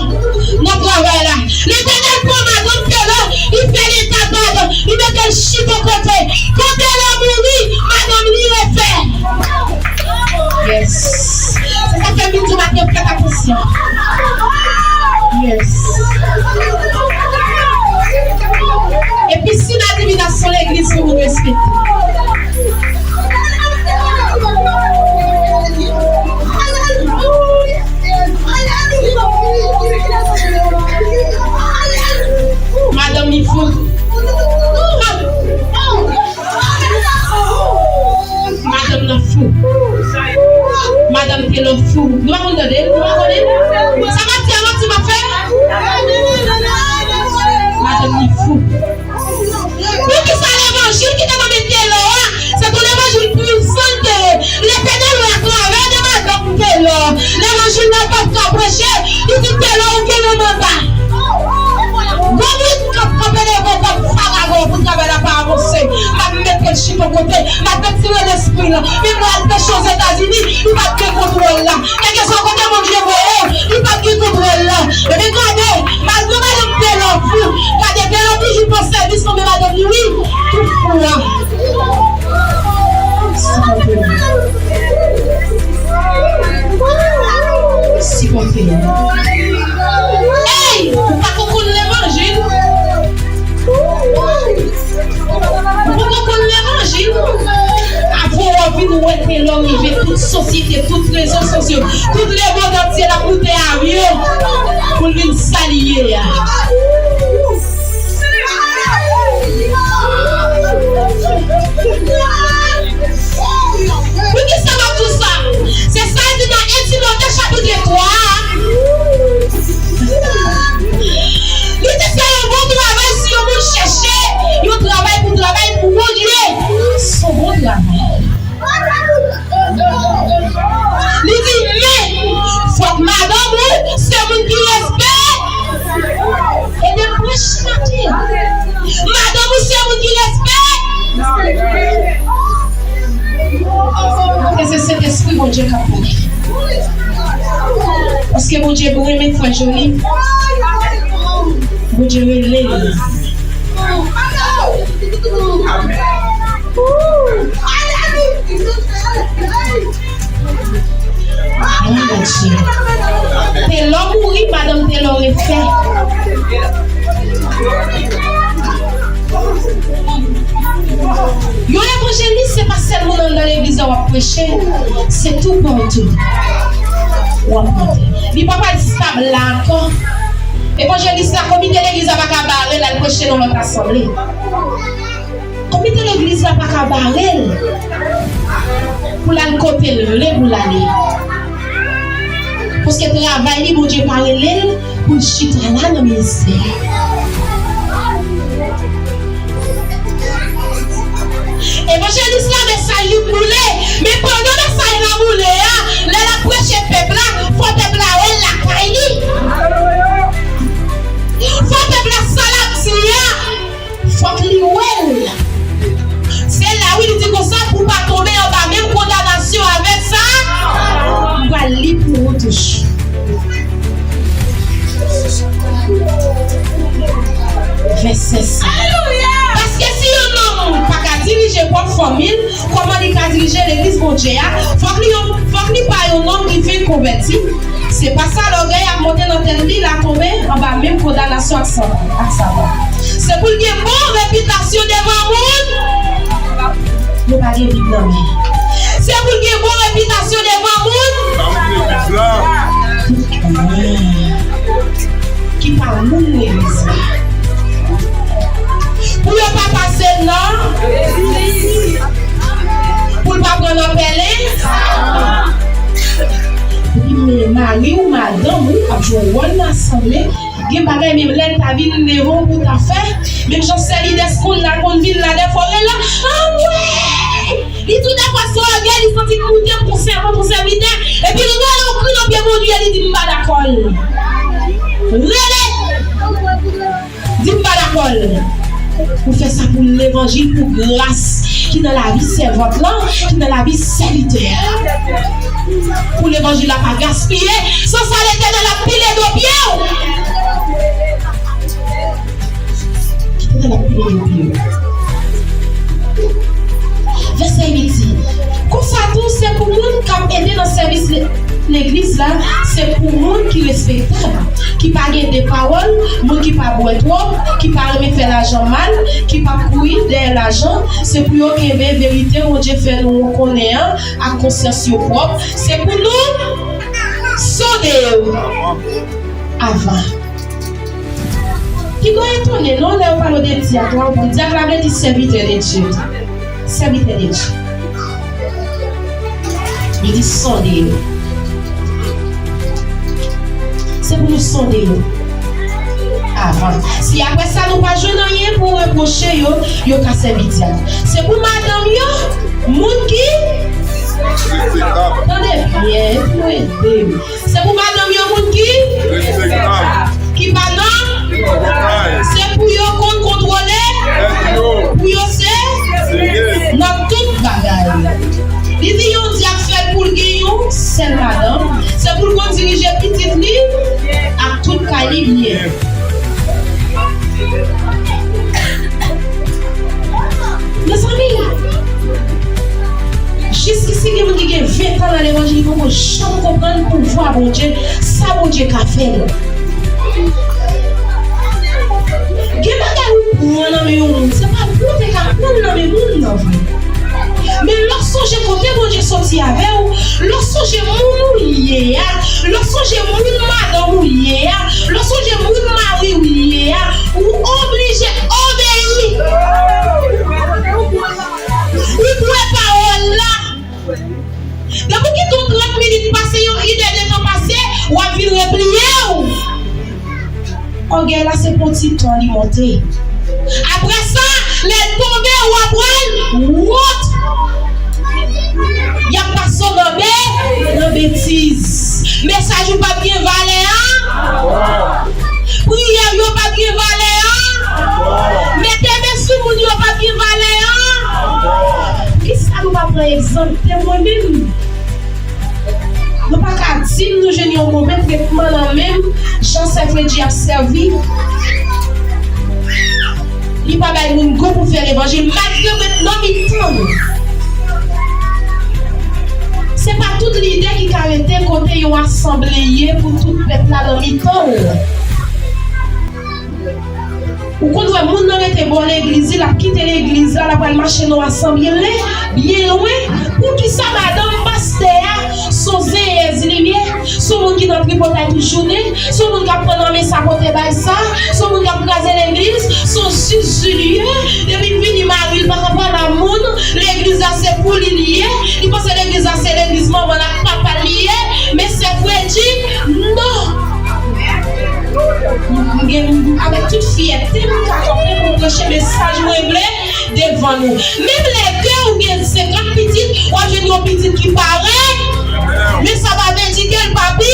nan travay la. Letènèl pran madanm Tèlò, li fè l entèg, li mete l chita kote. Kan Tèlò mouri, madanm li refè. Yes. Se sa k fè m vin di w maten, fèt atansyon. Yes. Epi si nan divinasyon legliz pou moun respekte. Madanm li fou. Madanm nan fou. Madanm Tèlò fou. Nou pa konn tande l? Nou pa konnen l? Sa m ap di a manti m ap fè? Madanm li fou. Poukisa levanjil ki te nan men Tèlò a, se te yon levanjil pwisan l te ye? Letènèl wè atravè de madanm Tèlò. Levanjil la pa t ka preche, li di Tèlò ou gen yon manda. Gwo moun k ap kanpe devan w kòm faragon pou travay la pa avanse. M ap mete l chita yon kote, m ap retire lespri l. Menm lè l al preche Ozetazini, li pa t gen kontwòl la. Kèlkeswa kote Bondye voye w, li p ap gen kontwòl la. Epi gade, malgre madanm Tèlò fou, gade Tèlò toujou pran sèvis nan men madanm li, wi, tout fou a. Sipòte l. Sipòte l. Ey, ou pa konn levanjil. Ou poko konn levanjil. Apre w ap vin wè Tèlò rive tout sosyete, tout rezo sosyo, tout lemonn antye l ap moute avyon pou l vin salye a. Poukisa m ap di w sa? Se sa l di nan en Timote chapit twa a. Li di se yon bon travay si yon moun chèche yon travay pou travay pou Bondye. Se yon bon travay. Li di, men, fòk madanm ou se moun ki respè. E de prèch maten. Madanm ou se moun ki respè. Paske se Sentespri Bondye k ap pale. Paske Bondye renmen frè Joli. Bondye rele l. Mwen Bondye. Tèlò mouri, madanm Tèlò refè. Yon evanjelis, se pa sèl moun anndan legliz la w ap preche, se toupatou. w ap monte. Li pa pral stab la ankò. Evanjelis la, komite legliz la pa ka bare l al preche nan lòt asanble. Komite legliz la pa ka bare l pou l al kote l vle pou l ale. Paske travay li, Bondye pa rele l pou l chita la nan ministè. Evanjelis la, mesaj li boule, men pandan mesaj la boule a, lè l ap preche pèp la, fò pèp la wè l lakay li. Fò pèp la sa l ap di a, fòk li wè l. Se la wi, li di konsa, pou w pa tonbe anba menm kondanasyon avèk sa, m pral li pou ou toujou. Vèsè senk. Paske si yon nonm pa ka dirije pwòp fanmi l, kòman li ka dirije legliz Bondye a? Fòk li yon, fòk li pa yon nonm ki vin konvèti. Se pa sa, lògèy ap monte nan tèt li, l a tonbe anba menm kondanasyon ak Sa-, ak Satan. Se pou l gen bon repitasyon devan moun. Nou pa gen Bib nan men. Se pou l gen bon repitasyon devan moun. Ki pa moun legliz la. Pou yo pa pase nan. Pou l pa pran nan pèlen. Epi men mari w, madanm ou ap jwe wòl nan asanble. Gen bagay menm lè l ta vin devan w pou w ta fè. Menm jan sè lidè konn la konn vin la dèfwa w rele l, anmwey! Li tou dèfwa se ògèy li santi l moute pou sèvant ou sèvitè. Epi l rele w kri nan pye Bondye, li di m pa dakò l. Rele! Di m pa dakò l. Ou fè sa pou levanjil, pou gras ki nan lavi sèvant lan, ki nan lavi sèvitè a. Pou levanjil la pa gaspiye, san sa Letènèl ap pile do pye w. Letènèl ap pile do pye w. Vèsè uit di, konsa tou, se pou moun k ap ede nan sèvis le-, legliz la, se pou moun ki respektab, ki pa gen de pawòl, moun ki pa bwè twòp, ki pa renmen fè lajan mal, ki p ap kouri dèyè lajan, se pou yo kenbe verite Bondye fè nou konnen an ak konsyans yo pwòp. Se pou nou sonde yo avan. Piga w etone non lè yo pale w de dyak la, w konn dyak la vle di sèvitè de Dye. Sèvitè de Dye. Li di sonde yo. Se pou nou sonde yo avan. Si apre sa nou pa jwenn anyen pou repwoche yo, yo ka sèvi dyak. Se pou madanm yo, moun ki... Tande byen, epi nou ede m. Se pou madanm yo, moun ki... Ki pa nan... Se pou yo konn kontwole... Pou yo se... Nan tout bagay. Li di yon dyak fèt pou l gen yon sèl madanm. Se pou l konn dirije pitit li ak tout kay li byen. Mezanmi, jiskisi gen moun ki gen ven tan nan levanjil, li poko janm konprann pouvwa Bondye, sa Bondye ka fè. Gen bagay ou pran nan men yon moun, se pa pou w te ka pran l nan men moun nan vre. Men lè w sonje kote Bondye soti avè w, lè w sonje moun ou ye a, lè w sonje moun madanm ou ye a, lè w sonje moun mari w ye a, ou oblije obeyi. Ou bwè pawòl la. Depi w kite w trant minit pase, yon inè de tan pase, w ap vin repliye w. Ògèy la se pou yon ti tan li monte. Apre sa, lè l tonbe, w ap pral wont. Y ap pase w nan be-, nan betiz. Mesaj ou p ap gen valè an. Priyè yo p ap gen valè an. Mete men sou moun yo p ap gen valè an. Poukisa nou pa pran egzanp de mwen menm? Nou pa ka di m nou jwenn yon move tretman nan men m, jan sè Fredji ap sèvi. Li pa bay moun gou pou fè levanjil, malgre mwen nan mitan nou. Se pa tout lidè ki ka rete kote yon asanble ye pou tout pèp la nan mitan l. Ou konn wè moun nan rete bò legliz li, l ap kite legliz la, l ap al mache nan asanble byen lwen. Poukisa madanm pastè a, s-, Se yon zenyèz li ye, se yon moun ki nan tripotay tout jounen, se yon moun k ap pran nan men sa pote bay sa, se yon moun k ap kraze legliz, se yon zizilye. Depi l vini, mari l pa ka pale a moun, legliz la se pou li li ye, li panse legliz la se legliz manman l ak papa l li ye, men sè Fredi, non! M gen, avèk tout fyète, m ka kanpe pou m preche mesaj mwen vle devan nou. Menm lè ke ou gen senkant pitit, w ap jwenn yon pitit ki parèt. Men sa pa vle di ke l pa pi.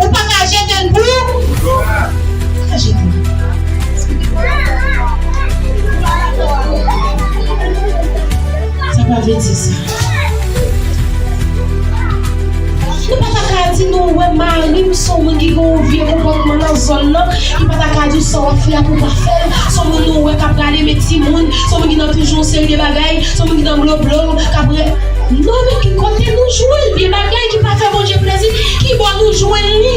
Ou pa ka jete l pou. Pa ka jete l. Sa pa vle di sa. Nou pa ta ka di nou wè mari m se yon moun ki gen yon vye konpòtman nan zòn nan, ki pa ta ka di w sa w ap fè a pou w pa fè l, se yon moun nou wè k ap rale men timoun, se yon moun ki nan toujou yon seri de bagay, se yon moun ki nan bloblo, k ap re-, non, men ki kote nou jwenn vye bagay ki pa fè Bondye plezi, ki bò nou jwenn li?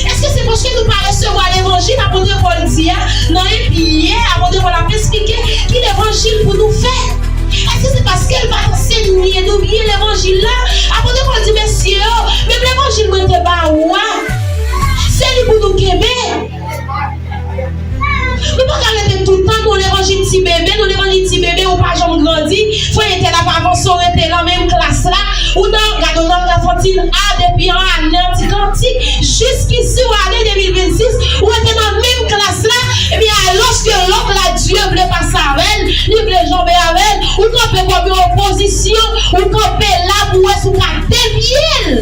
Èske se paske nou pa resevwa levanjil apot Pòl di a nan enpi yè, apot Pòl ap esplike ki levanjil pou nou fè? Èske se paske l pa t ansenye nou byen levanjil la? Apot Pòl di, mesye yo, menm levanjil mwen te ba ou a, se li pou nou kenbe. Nou pa ka rete tout tan nan levanjil ti bebe, nan levanjil ti bebe, ou pa janm grandi, frè entèl ap avanse, ou rete nan menm klas la, ou nan, gade w nan Lafontin A depi an ane an ti kantik, jiskisi w ale de mil vennsis, ou rete nan menm klas la, ebyen, alòske lòt la, Dye vle pase avè l, li vle janbe avè l, ou kanpe kòm yon opozisyon, ou kanpe la pou wè si w ka depye l.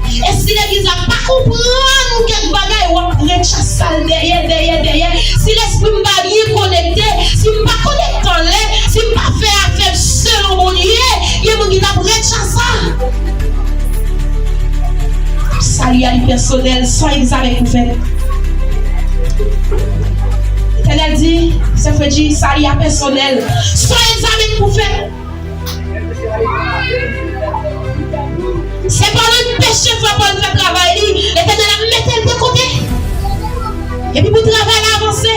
E si legliz la pa konprann kèk bagay, w ap ret chase l dèyè, dèyè, dèyè. Si lespri m pa byen konekte, si m pa konekte anlè, si m pa fè afè m selon Bondye, gen moun ki t ap ret chase sa. Sali a li pèsonèl, san egzamen pou fèt. Letènèl di, sè Fredi, sali a pèsonèl, san egzamen pou fèt. Se pa nan peche fè Pòl fè travay li, Letènèl ap mete l de kote. Epi pou travay la avanse.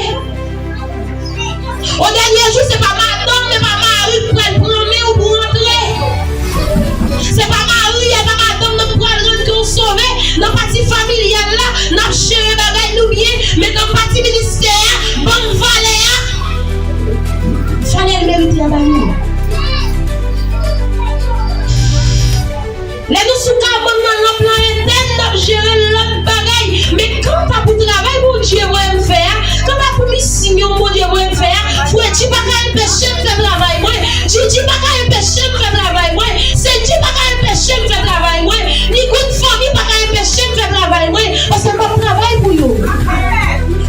O dènye jou, se pa madanm, men pa mari k pral pran men ou pou rantre. Se pa mari a, pa madanm nan k pral rann ke w sove. Nan pati familyal la, n ap jere bagay nou byen, men nan pati ministè a, ban m valè a. Valè l merite a ba nou. Lè nou sou kabann nan, lanp lan etèn, n ap jere lòt bagay. Men kanta pou travay Bondye voye m fè a, kanta pou misyon Bondye voye m fè a, Fredi pa ka enpeche m fè travay mwen, Djidji pa ka enpeche m fè travay mwen, Sendy pa ka enpeche m fè travay mwen, ni grenn fanmi pa ka enpeche m fè travay mwen, paske m p ap travay pou yo.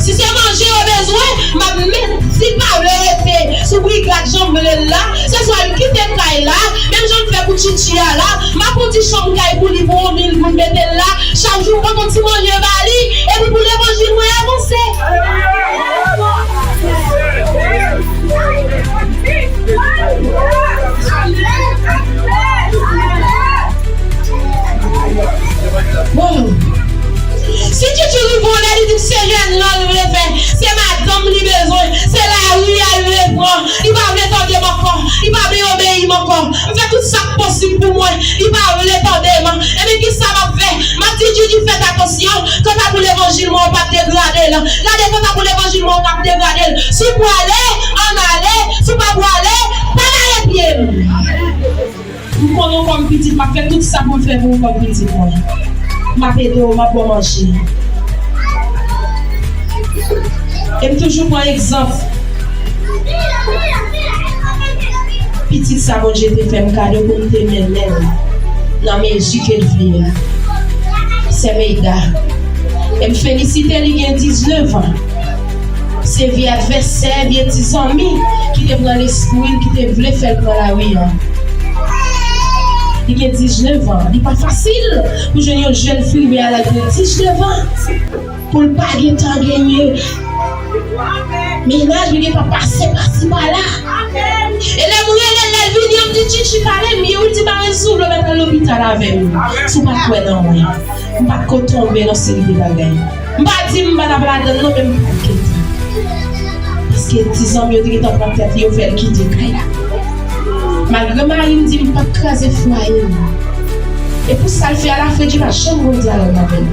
Si se manje yo bezwen, m ap met ti pa vle rete sou brigad jan m vle l la, se swa l kite kay la, menm jan m fè pou Tchitchi a la, m ap pran ti chanm kay pou li pou yon mil goud mete l la, chak jou m pran yon ti manje ba li, epi pou levanjil mwen avanse. Bon. Si Tchitchi rive yon lè, li di se jèn lan l vle fè, se madanm li bezwen, se lari a l vle pran, li pa vle tande m ankò, li pa vle obeyi m ankò. M fè tout sa k posib pou mwen, li pa vle tande m. Ebyen, kisa m ap fè? M ap di Djidji fèt atansyon, kanta pou levanjil mwen, w p ap degrade l. Gade, kanta pou levanjil mwen, w p ap degrade l. Si w prale, ann ale, si w pa prale, pa mare pye m. M konnen w kòm pitit, m ap fè tout sa pou m fè pou ou kòm pitit mwen. M ap ede w, m ap ba w manje. E m toujou pran egzanp. Pitit sa Bondye te fè m kado pou m te mennen l nan mezi ke l vle a. Sè Meida. E m felisite li, gen diznèf an. Se vye advèsè, vye ti zanmi ki te pran lespri l, ki te vle fè l pran lari an. Li gen diznèf an. Li pa fasil pou jwenn yon jèn fi oubyen a laj de diznèf an pou l pa gentan genyen mennaj, li gentan pase pasi pala. E lè m rele l, lè l vini an, m di, Tchitchi, pale m byen wi, l di, Marenn, si w vle w mèt al lopital avè m, si w pa t kwè nan mwen. M pa t ko tonbe nan seri de bagay. M pa di m pa t ap ladann non, men m pa t gentan. Paske ti zanmi yo te gentan pran tèt yo, fè l kite kay la. Malgre Granmari m di m p ap kraze fwaye m. E pou sa l fè a, la Fredi pa janm gen yon dyalòg avè l.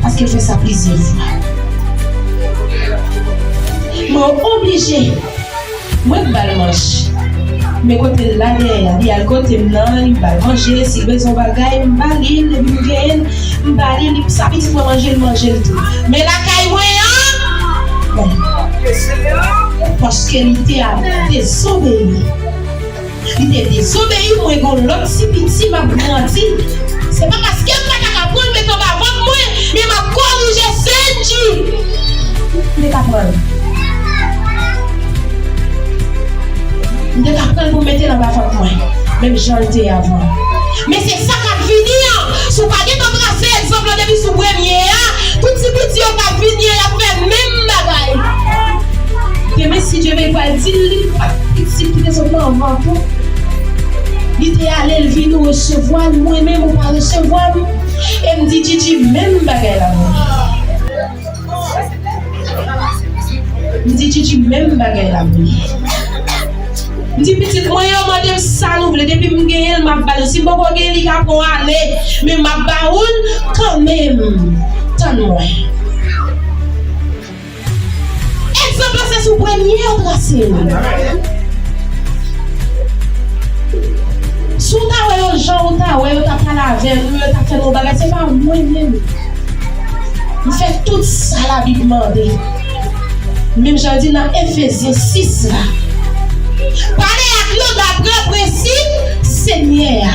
Paske l fè sa plizyè fwa. Mwen oblije. Mwen k ba l manje. Men kote l la dèyè a, li al kote m nan, li ba l manje, si l bezwen yon bagay, m ba li l, epi m genyen l, m ba li l, li, sa pitit mwen manje, l manje l tou. Men lakay mwen an, bon. Paske li te ap dezobeyi. Li te dezobeyi, mwen gen yon lòt ti piti m ap grandi. Se pa paske m pa ta ka pran l met anba vant mwen, men m ap korije Sendji. M te ka pran l. M te ka pran l pou m mete l anba vant mwen, menm jan l te ye avan. Men se sa k ap vini an. Si w pa gentan trase egzanp lan depi sou premye a, tout ti piti yo k ap vini an, y ap fè menm bagay. Demen, si Dye vle, pral di l, li pa pitit ki te sot nan vant ou. Li te ale, l vini, ou resevwa l, mwen menm, ou pa resevwa m. E m di Djidji menm bagay la, mwen. M di Djidji menm bagay la, mwen. M di pitit mwen yo mande m sa nou vle, depi m genyen l, m ap ba nou. Si m poko genyen, li ka pran ale, men m ap ba ou l kanmenm. Tann mwen. Egzanp la se sou premye yo trase l. Si w ta wè yo jan w ta wè yo ta pale avè nou, yo ta fè nou bagay, se pa mwen menm. M fè tout sa Labib mande. Menm jan l di nan Efezyen sis la. Pale ak yo dapre prensip Senyè a.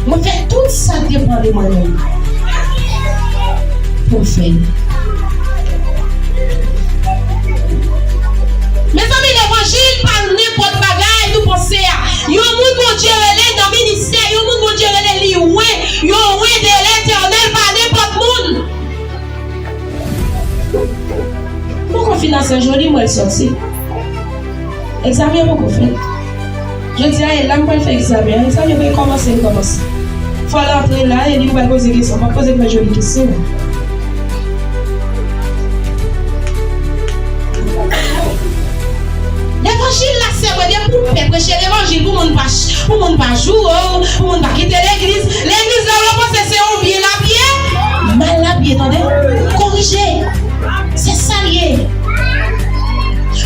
Mwen fè tout sa k depann de mwen menm pou m fè l. Mezanmi, levanjil pa nenpòt bagay nou panse a. Yon moun Bondye rele nan ministè, yon moun Bondye rele li wen, yon wen de Letènèl, pa nenpòt moun. Poko fin nan Sen Joli, m wè l sòti. Egzamen an poko fèt. Jodi a, e la m pral fè egzamen an. Egzamen an pral kòmanse, li kòmanse. Fò l antre la, e li m pral poze kesyon. M ap poze Frè Joli kesyon. Levanjil la, se vre, depi w pè preche levanjil pou moun pa, pou moun pa joure w, pou moun pa kite legliz. Legliz la, w panse se yon byen l ap ye? Mal l ap ye, tande. Korije. Se sa l ye.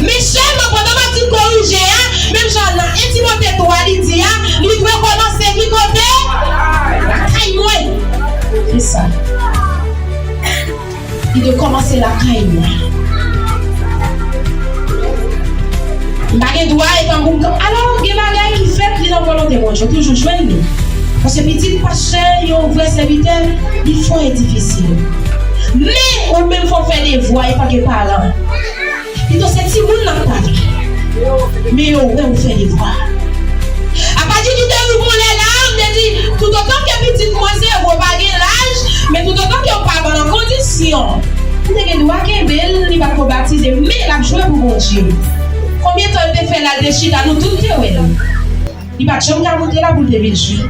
Men sèlman pandan m ap di korije a, menm jan nan en Timote twa li di a, li dwe kòmanse ki kote? Lakay mwen. Se sa. Li dwe kòmanse lakay mwen. M pa gen dwa e tankou m ka, alò, gen bagay ki fèt, li nan volonte Bondye, w toujou jwenn li. Paske pitit pastè, yon vrè sèvitè, li fò e difisil. Men, ou menm fò w fè devwa an tanke paran. Pito se timoun n ap pale. Men yo wè ou fè devwa. Apa Djidji te rive yon lè la, m te di, toutotan ke pitit mwen se vre, w pa gen laj, men toutotan ke w pa ban l an kondisyon, m te gen dwa kenbe l, li pa t ko batize, men l ap jwe pou Bondye. Konbyen tan l te fè la, l te chita, nou tout te wè l. Li pa t janm ka moute la pou l te vin jwe.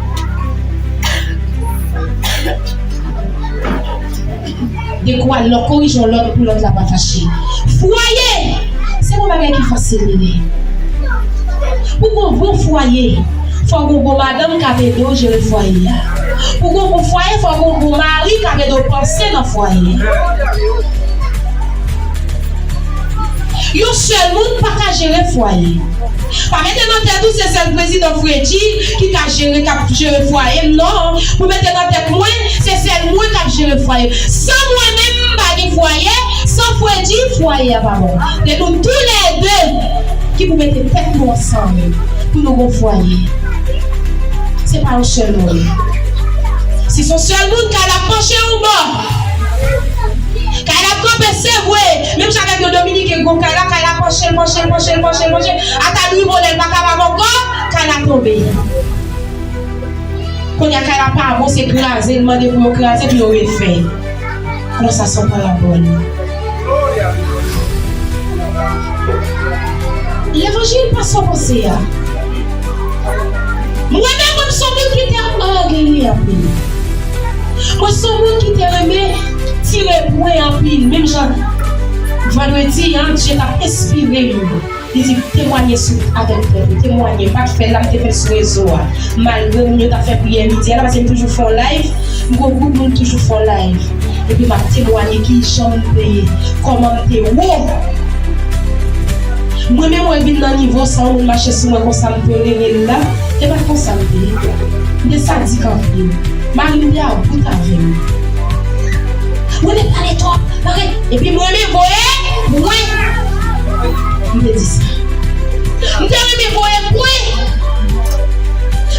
Dekwa lè w korije yon lòt pou lòt la pa fache. Fwaye! Se yon bagay ki fasil li ye. Pou gon bon fwaye, fò gon bon madanm k ap ede w jere fwaye a. Pou gon bon fwaye, fò gon bon mari k ap ede w panse nan fwaye a. Yon sèl moun pa ka jere fwaye. Pa mete nan tèt ou se sèl prezidan Fredi ki ka jere, k ap jere fwaye m, non. Pou mete nan tèt mwen, se sèl mwen k ap jere fwaye m. San mwen menm, m pa gen fwaye. San Fredi, fwaye a pa bon. Se nou toulède ki pou mete tèt nou ansanm pou nou gon fwaye. Se pa yon sèl moun. Si se yon sèl moun, kay la panche yon bò. Kay la kanpe, se vre. Menm jan avèk yon Dominiken, gon kay la, kay la panche l, panche l, panche l, panche l, panche l. Ata l rive yon lè l pa kapab ankò, kay la tonbe. Kounye a, kay la pa bon, se kraze, l mande pou yo kraze, pou yo refè. Alò, sa se yon parabòl. Levanjil pa sa w panse a. Mwen menm, mwen se yon moun ki te ògeye anpil. Mwen se yon moun ki te renmen tire pwen anpil. Menm jan vandredi an, Dye t ap enspire m. Li di, "Temwanye sou, avèk tèt ou, temwanye." M pa t fè l la, m te fè l sou rezo a. Malgre moun yo t ap fè priyè midi a la, paske m toujou fè yon live, m gen yon gwoup moun toujou fè yon live. Epi m ap temwanye kijan m te ye, kòman m te wo. Mwen menm, mwen vin nan nivo sa, yon moun mache sou mwen konsa, m tolere l la. E pa t konsa m te ye. M te sadik anpil. Mari m te about avè m. Mwen te pale twòp. Epi mwen menm voye pwen. M te di sa. M te renmen voye pwen.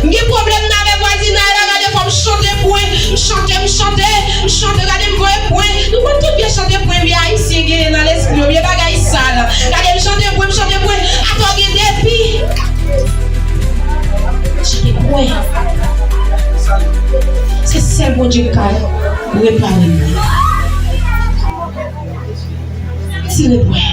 M gen pwoblèm nan avèk vwazinay la, gade fò m chante pwen. M chante, m chante, m chante, gade m voye pwen. Nou konn tout byen chante pwen, byen ayisyen genyen nan lespri yo, byen bagay sal. Gade m chante pwen, m chante pwen. Atò gen depi. Chante pwen. Se sèl Bondye k ka repare m. Tire pwen.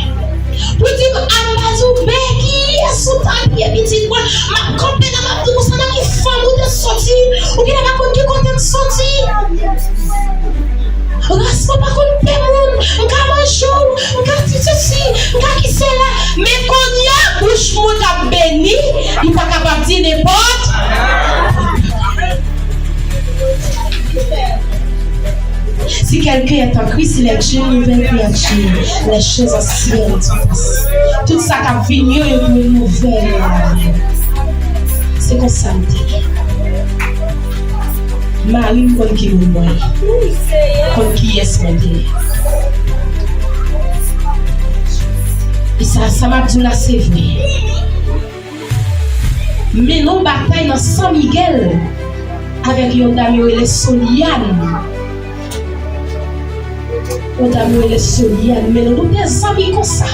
Pou di m, "Ann pa di w, men kiyès ou t ap ye, pitit mwen?" M ap kanpe la, m ap di w, "Konsa nan ki fanmi w te soti? Ou genlè pa konn ki kote m soti. Ras mwen pa konn pè moun. M ka manje w, m ka di sesi, m ka di sela." Men kounye a, bouch mwen t ap beni, li pa kapab di nenpòt. Si quelqu'un est en Christ, il est une nouvelle créature. Les choses anciennes sont passées. Tout sa k ap vini yo, yo dwe nouvèl nan lavi. Se konsa m te ye. Mari m konn ki moun mwen ye. Konn kiyès mwen te ye. E sa, sa m ap di w la, se vre. Mennen yon batay nan San Miguel avèk yon dam yo rele Soliane. Yon dam yo rele Soliane. Mennen nou te zanmi konsa.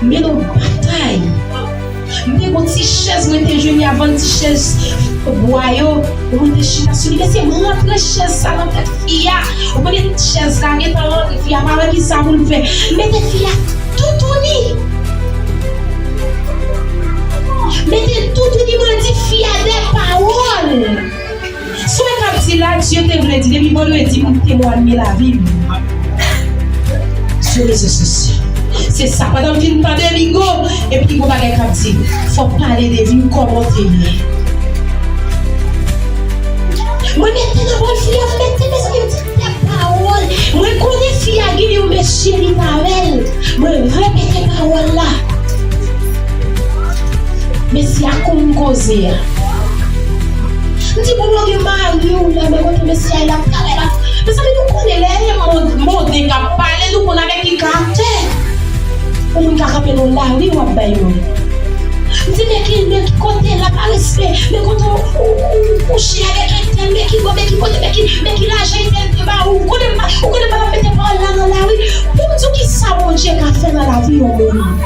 Mennen yon batay. M te gon ti chèz, mwen te jwenn y ap vann ti chèz bwa yo. Mwen te chita sou li. Mesye, m rantre chèz sa nan tèt fi a. Ou konnen chèz la gentan rantre, fi a pa wè kisa pou l fè. Mete fi a toutouni. Mete toutouni, mwen di fi a de pawòl. Sou e k ap di la, Dye te vle di, depi vandredi, m temwanye lavi m sou rezo sosyo. Se sa, pandan m fin tande Bigo, epi gon bagay k ap di, fò w pale de vi w, kòman w te ye. Mwen mete nan bòl fi a, m mete, mezanmi, m di, de pawòl. Mwen konnen fi a gen yon mesye li t avè l. Mwen repete pawòl la. Mesye a konn koze a. M di, "Bon, gen mari w la, men kote mesye a ye la, talè la." Mezanmi, nou konnen lè e mond, monde k ap pale, nou konn avèk ki karaktè. Yon moun ka kanpe nan lari, w ap bay mwen. M di, "Men ki, men ki kote la, pa respè, men kote w, w, w kouche avèk entèl, men ki bò, men ki kote, men ki, men ki lajan entèl te ba ou." Ou konnen m pa, ou konnen m pa t ap mete pawòl la nan lari. Pou m di w kisa Bondye ka fè nan lavi yon moun.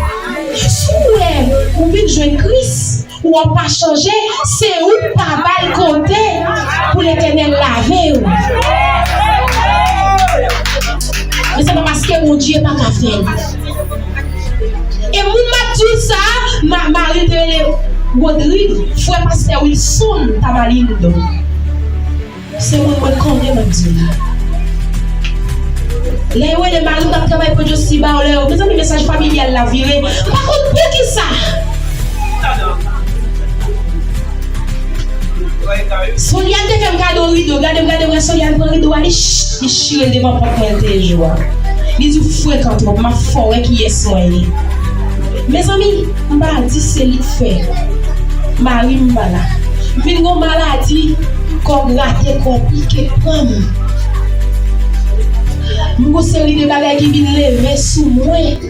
Si w wè ou vin jwenn Kris, ou wè w pa chanje, se ou k pa ba l kote pou Letènèl lave w. Men se pa paske Bondye pa ka fè l. E moun m ap di w sa, ma-, mari l te rele Rodrig, frè pastè Wilson Tamalindo. Se moun mwen konnen m ap di w la. Lè yo rele mari m t ap travay pou Josiba, lè yo, mezanmi, mesaj familyal la vire. M pa konn poukisa. Soliane te fè m kado rido. Gade m, gade m, wè Soliane pran rido a, li ch-, li chire l devan pòt mwen, l te jwe a. Li di, "Ou frekan twòp, m ap fè w wè kiyès mwen ye." Mezanmi, m pa di se li k fè. Mari m pa la. M vin gon maladi, kò grate, kò pike pran m. M gon seri de bagay ki vin leve sou mwen.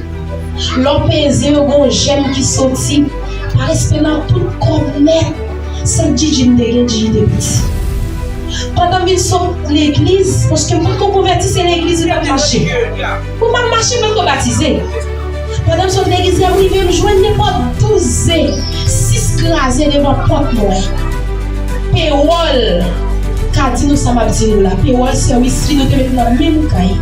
Lè w peze yo, gon jèm ki soti. Pa respè nan tout kò m nèt. Sèl Djidji m te gen, Djidji te piti. Pandan m vin sot legliz, paske m potko konvèti, se legliz li t ap mache. Pou m ap mache, m potko batize. Pandan m sot legliz la, m rive, m jwenn nenpòt douz ze, sis kraze devan pòt mwen. Pewòl ka di nou sa m ap di nou la. Pewòl sèwis li nou te met nan menm kay.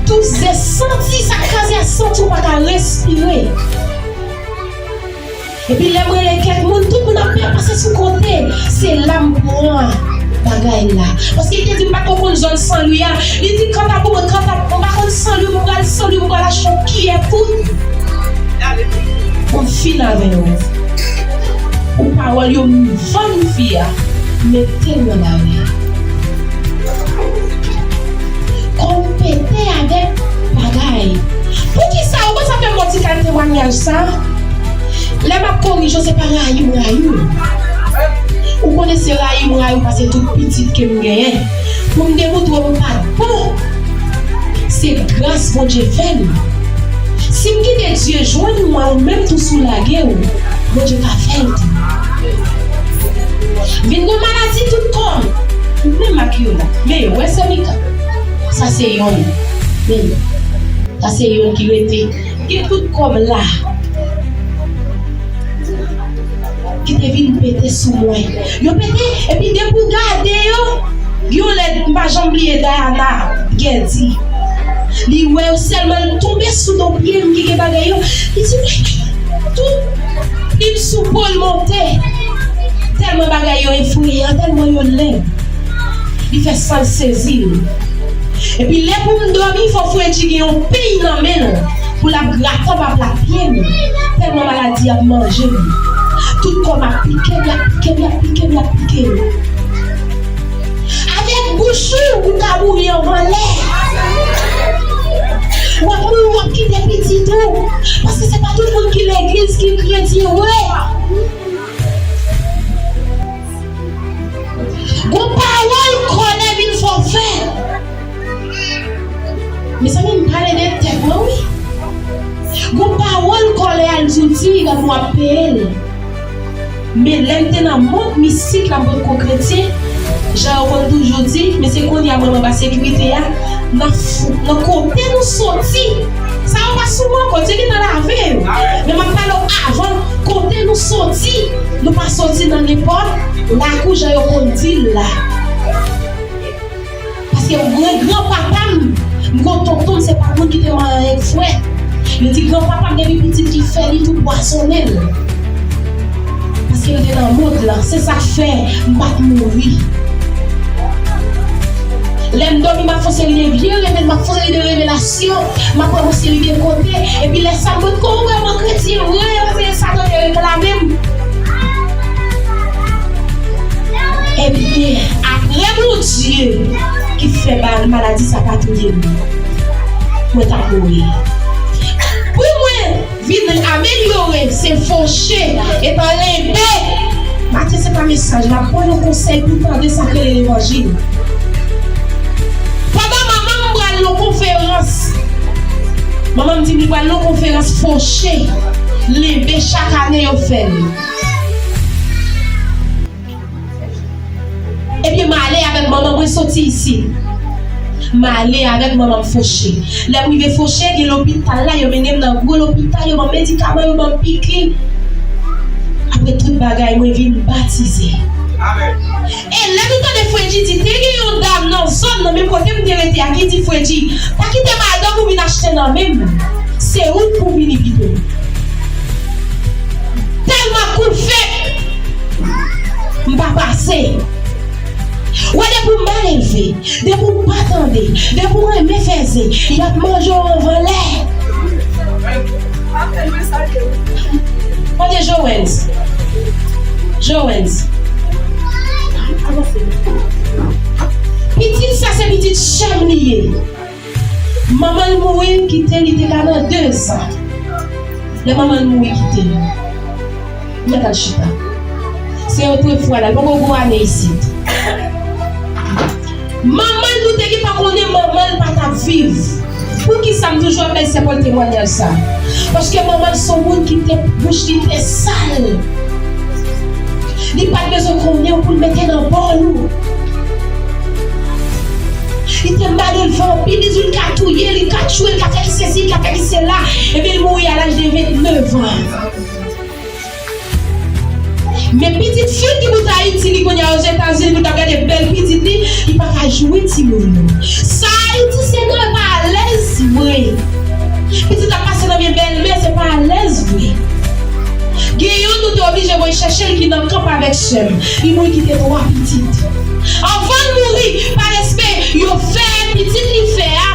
Douz ze santi, sa k kraze a santi w pa ka respire. Epi lè m rele kèk moun, tout moun ap pè pase sou kote. Se la m pran bagay la. Paske li te di m pa t ko konn zòn San Lwi a. Li di, "Kanta pou mwen, kanta, mwen pa konn San Lwi, mwen pral San Lwi, mwen pral achte yon kiyè poud." Mwen fin avè w. Pou pawòl yo vann fi a, mete l nan lari. Kò w pete avèk bagay. Poukisa ou konn sa fè m yon ti kal temwanyaj sa? Lè m ap korije w, se pa rayi m rayi w. Ou konnen se rayi m rayi w pase tout pitit ke m genyen. Pou m demoutre w m pa t bon. Se gras Bondye fè m. Si m kite Dye jwenn mwen, ou menm tou si w lage w, Bondye ka fè l tou. Vin gon maladi tout kò m. Menm ak yo la. Men yo, wè sè Mika. Sa se yonn. Men yo. Sa se yonn ki rete. Gen tout kò m la. Ki te vin pete sou mwen. Yo pete, epi depi w gade yo, gen yon lè, m pa janm bliye Diana Guerdy. Li wè yo sèlman, li tonbe sou do pye m ki gen bagay yo. Li di, tout plim sou po l monte. Tèlman bagay yo efreyan, tèlman yo lèd. Li fè san l sezi l. Epi lè pou m dòmi, fò Freddy gen yon peny nan men l pou l ap grate anba pla pye m. Tèlman maladi ap manje m. Tout kò m ap pike m, y ap pike m, y ap pike m, y ap pike m. Avèk bouch ou, ou ka mouri anvan lè. W ap mouri, w ap kite pitit ou. Paske se pa tout moun ki legliz, ki kretyen vre. Gon pawòl kòlè vin fè w fè. Mezanmi, m pale de tèt mwen, wi. Gon pawòl kòlè al di w di, gade w ap peye l. Men lè m te nan mond mistik la, m potko kretyen, jan yo konn toujou di, men se kounye a mwen m anba sekirite a, nan f-, nan kote nou soti. Sa yo pa sou mwen ankò, Dye gentan lave yo. Men m ap pale w avan, kote nou soti. Nou pa soti nan nenpòt lakou jan yo konn di l la. Paske mwen, granpapa m, m gon tonton m, se pa moun ki te marye ak frè. Yo di granpapa m, depi pitit li fè li tou pwazonnen l. Paske m te nan mond lan, se sa k fè m pa t mouri. Lè m dòmi, m ap fè yon seri de vye reve, m ap fè yon seri de revelasyon, m ap wè yon seri de kote, epi lè sa m mwen, kòman wè mwen kretyen vre, se Satan te reklame m. Ebyen, apre Bondye ki fè ba-, maladi sa pa touye m, mwen t ap mouri. Pou mwen vin amelyore, se foche, etan lenbe. Maten se pa mesaj la, pran yon konsèy pou tande sa k rele levanjil. Pandan manman m pral nan konferans, manman m di m li pral nan konferans foche, lenbe chak ane yo fè l. Ebyen, m ale avèk manman mwen soti isit. M ale avèk manman m foche. Lè m rive foche, gen lopital la, yo mennen m nan gwo lopital, yo ban m medikaman, yo ban m piki. Apre tout bagay, mwen vin batize. Amèn. E lè nou tande Freddy di, te gen yon dam nan zòn nan menm kote m te rete a ki di Freddy, pa kite madanm ou vin achte nan men m. Se ou k pou vini pito. Tèlman kou fèt, m pa pase. Wè depi w mal elve, depi w pa tande, depi w renmen fè zen, y ap manje w anvan lè. Kote Joens? Joens. Pitit sa se pitit chè m li ye. Manman l mouri, kite l, li te ka nan dezan. Lè manman l mouri, kite l. Mèt al chita. Se otrefwa la, li poko gwo ane isit. Manman l, nou te gentan konnen manman l pa t ap viv. Poukisa m toujou ap bay sè Pòl temwayaj sa? Paske manman l se yon moun ki te, bouch li te sal. Li pa t bezwen konnen w pou l mete nan bòl ou. Li te malelve anpil, li di l ka touye, li ka tchwe, li ka fè ki sesi, li ka fè ki sela. Epi l mouri a laj de vennèf an. Men pitit fi l ki bout Ayiti, li kounye a Ozetazini, pou l t ap gade bèl pitit li, li pa ka jwi timoun yo. Sa Ayiti se nan pa alèz vre. Pitit ap pase nan men bèlmè, se pa alèz vre. Gen youn nou te oblije Mwen chèche l ki nan kanp avèk sè m. Li mouri kite twa pitit. Anvan l mouri, pa respè, yo fè pitit li fè a,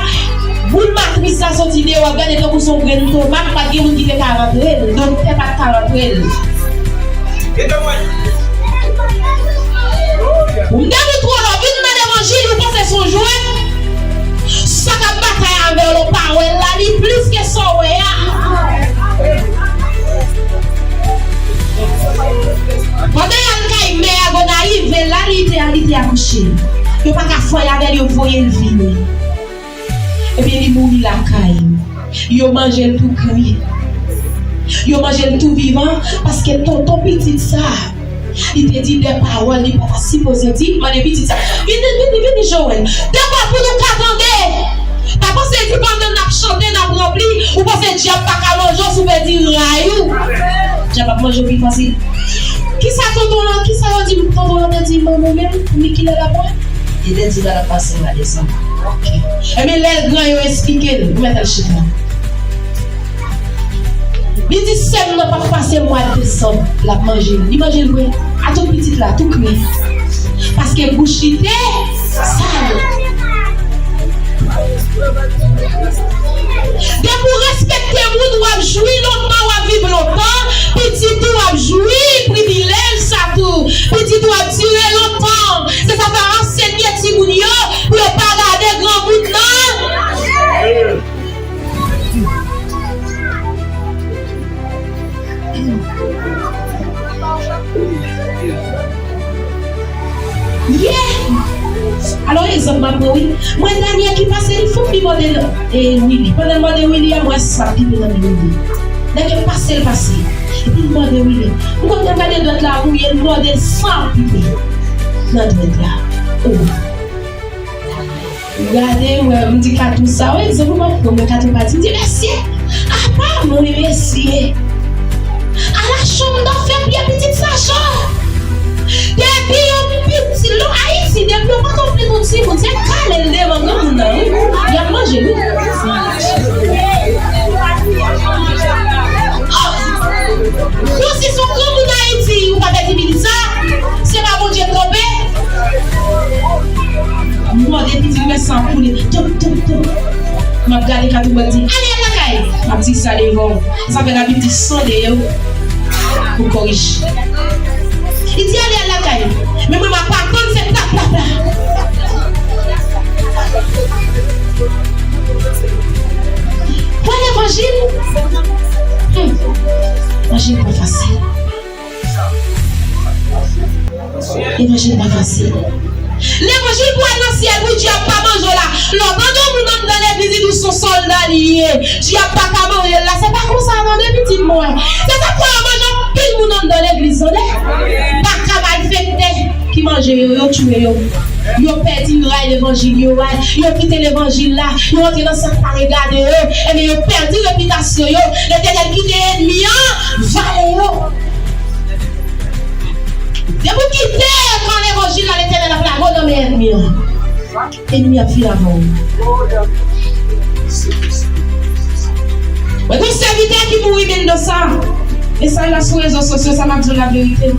boul matris la soti deyò, w ap gade tankou se yon grenn tomat, pa t gen moun ki te ka rantre l, doktè pa t ka rantre l. Ou mande moun twò lè w vin nan levanjil, ou panse se yon jwèt. Sa k ap batay avè w la, w pa wè l la, li plis ke sa w wè a. Pandan y al kay mè a, Gonayiv, e la li te, li te akouche. Yo pa ka fè anyen avè l, yo voye l vini. Ebyen, li mouri lakay. Yo manje l tou kri. Yo manje l tou vivan, paske tonton pitit sa, li te di de pawòl li pa ta sipoze di. Mande pitit sa, vini, vini, vini, Joël. De pawòl pou nou ka tande. Pa panse di pandan n ap chante, n ap ranpli, ou panse dyab pa ka manje w si w pèdi ray ou. Dyab ap manje w pi fasil. Kisa tonton lan, kisa yo di tonton lan te di manman w menm, pou kilè l ap mwen? Li te di l al pase mwa desanm. Ok. Ebyen, lè l gran, yo esplike l. Ou mèt al chita. Li di, sè m nan p ap pase mwa desanm, l ap manje l. Li manje l vre. A tout pitit la, tou kri. Paske bouch li te sal. Depi w respekte moun, w ap jwi lontan, w ap viv lontan. Pitit ou ap jwi privilèj sa tou. Pitit ou ap dire lontan. Se sa fè ansenye timoun yo pou yo pa gade granmoun nan. Yeah! Alò, egzanp m ap pran, wi. Mwen, dènye ki pase, li foup, li mande, e, Willy. Pandan l mande Willy a, m wè san ap pipe nan men Willy. Dènye pase l pase. Epi l mande Willy. M konn gade dwèt la mouye, l mande l san ap pipe nan dwèt la. Oh. Gade, mwen, m di Katou sa, wi, egzanp, mwen, mwen, Katou pa di, m di, mesye, apa mwen, mesye. Ala chanm nan fè pye pitit sa cho. Depi yon pitit, lò Ayiti, depi yon poko plen yon timoun, se kale l devan granmoun nan, wi. Y ap manje l, wi. Oh! Bon, si se yon granmoun Ayiti, ou pa pèdi pitit sa, se pa Bondye k twonpe. M mòde pitit mwen san koule. Toup, toup, toup. M ap gade Katou, mwen di, ale al lakay. M ap di sa devan w. Sa fè n ap di san deyò pou korije. Li di, ale al lakay. Men mwen, m ap atann se pla, pla, pla. Pran levanjil. Hmm. Levanjil pa fasil. Levanjil pa fasil. Levanjil pou al nan syèl, wi, dyab pa manje w la. Lè w tande yon moun anndan legliz, li di w se yon sòlda li ye. Dyab pa ka manje l la. Se pa konsa, tande, pitit mwen. Se sa k fè yo manje anpil moun anndan legliz, tande. Pa ka malfektè ki manje yo, yo tchwe yo. Yo pèdi ray levanjil yo a. Yo kite levanjil la. Yo antre nan sa k pa regade yo. Ebyen, yo pèdi repitasyon yo. Letènèl kite ènmi an vale yo. Depi w kite kan levanjil la, Letènèl ap lage w nan men ènmi an. Ènmi ap fin avè w. Mwen gen yon sèvitè ki mouri Mendoza. Mesaj la sou rezo sosyo, sa m ap di w laverite.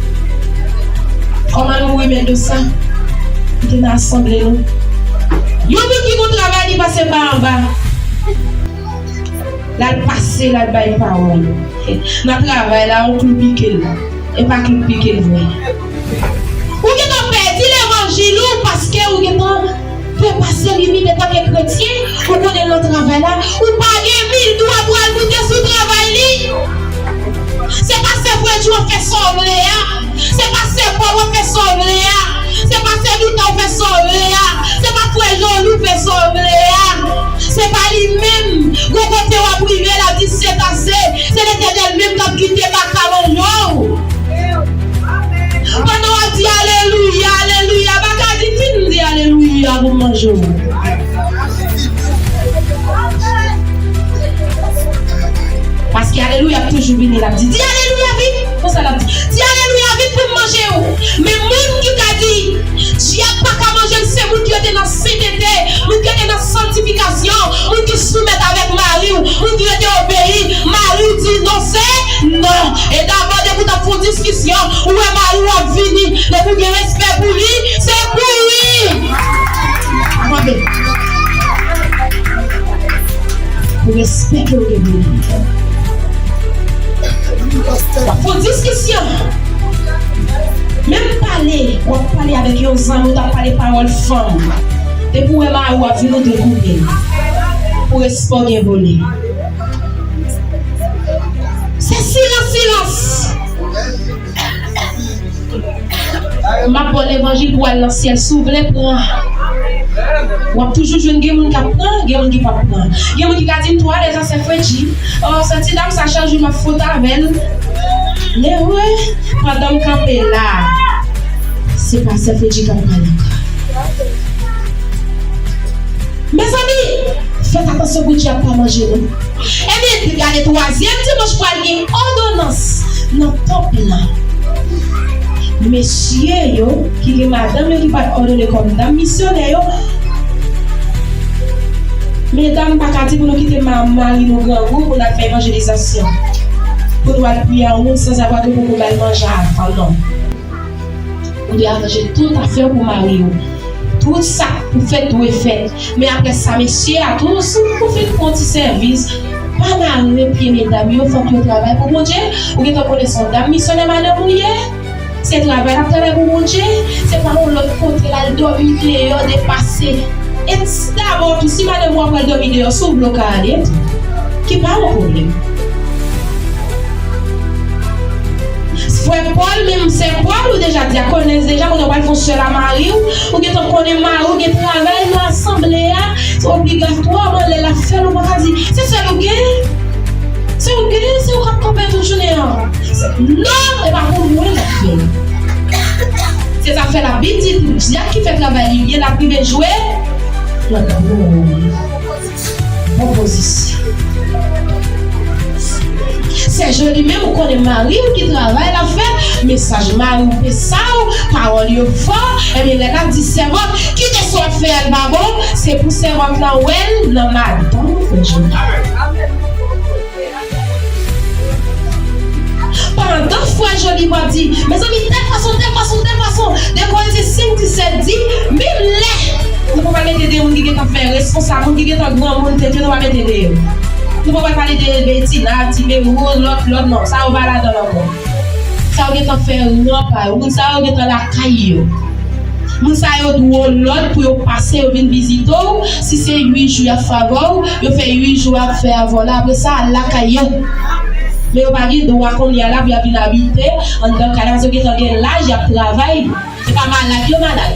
Kòman l mouri Mendoza? Li te nan asanble nou. Yon moun ki gon travay, li pase pa anba. L al pase, l al bay pawòl. Nan travay la, yon klou pike l. E pa klou k pike l vre. Ou gentan pèdi levanjil ou paske ou gentan trepase limit antanke kretyen. Ou konnen nan travay la, ou pa gen mil dwa pou al moute sou travay li. Se pa sè Fredjou w ap fè sa w vle a. Se pa sè Pòl w ap fè sa w vle a. Se pa sè Mika w fè sa w vle a. Se pa frè Joli w fè sa w vle a. Se pa li menm. Gon kote w ap rive, l ap di se ase. Se Letènèl menm k ap kite baka manje w. Pandan w ap di alelouya, alelouya, baka di fin di alelouya pou m manje w. Paske alelouya ap toujou vini, l ap di, di alelouya vit, konsa l ap di, di alelouya vit pou m manje w. Men moun ki ka di, dyab pa ka manje m, se moun ki rete nan sentete, moun ki rete nan sanktifikasyon, moun ki soumèt avèk mari w, moun ki rete obeyi, mari w di non, se non. E dabò, depi w t ap fè yon diskisyon, Ou gen respè pou li, se pou li. Tande. Pou respè ke w gen pou li. W ap fè yon diskisyon. Menm pale, w ap pale avèk yon zanmi, w t ap pale pawòl fanm. Depi w wè mari w ap vin, ou dwe koupe l. Pou respè w gen pou li. Se silans, silans. M ap ba w levanjil pou w al nan syèl, si w vle pran. W ap toujou jwenn gen moun k ap pran, gen moun ki p ap pran. Gen moun ki ka di m tou, "Ale, sa se Fredji. Oh, sa ti dam sa chak jou m ap fwote avè l." Men vre, pandan m kanpe la, se pa sè Fredji k ap pale ankò. Mezanmi, fèt atansyon pou dyab pa manje nou. Ebyen, gade twazyèm dimanch pral gen òdonans nan tanp lan. Mesye yo, ki gen madanm yo ki pa t òdone kòm dam misyonè yo, medam pa ka di pou nou kite ma-, mari nou grangou pou n al fè evanjelizasyon. Pou nou al priye a yon moun sanzavwa ke poko bay manje avan, non. Ou dwe aranje tout afè w pou mari w. Tout sa pou fèt dwe fèt. Men apre sa, mesye a tou, si w fin fè yon ti sèvis, pa mare pye medam yo, fòk yo travay pou Bondye. Ou gentan konnen se yon dam misyonè madanm ou ye. Se travay l ap travay pou Bondye. Se pa yon lòt kote l al dòmi deyò depase. E s-, dabò tou, si madanm ou ap pral dòmi deyò, si w vle w ka ale tou. Ki pa yon pwoblèm. Frè Pòl, menm sè Pòl, ou deja dyakònès deja, kounye a w pral fè yon sè a mari w, ou gentan konnen mari w gen travay nan asanble a, se obligatwaman lè l ap fè l, ou pa ka di, se sèl ou gen? Se ou gen, se ou k ap kanpe tout jounen an. Non, e pa pou mwen l ap fè l. Se zafè Labib di, dyab ki fè travay li byen, l ap rive jwe. Bon pozisyon. Sè Joli menm, ou konnen mari w ki travay l ap fè, mesaj mari w pe sa w, pawòl yo fò, ebyen lè l ap di sèvant, kite sa w ap fè a l pa bon, se pou sèvant lan wè l nan madanm Frè Joli. Pandan Frè Joli p ap di, mezanmi, tèl fason, tèl fason, tèl fason, de Korinti senk disèt di, menm lè nou pa pral mete de moun ki gentan fè responsab, moun ki gentan granmoun tèt yo, nou pa mete de yo. Nou pa pral pale de Betina, Ti Bebou, lòt, lòt, non, sa yo pa ladan l ankò. Sa yo gentan fè ran pa yo, moun sa yo gentan lakay yo. Moun sa yo dwe w lòd pou yo pase, yo vin vizite w. Si se uit jou y ap fè avè w, yo fè uit jou y ap fè avè w la, apre sa, al lakay yo. Men yo pa gen dwa kounye a la pou y ap vin abite anndan kay la, paske yo gentan gen laj, y ap travay. Se pa malad yo malad.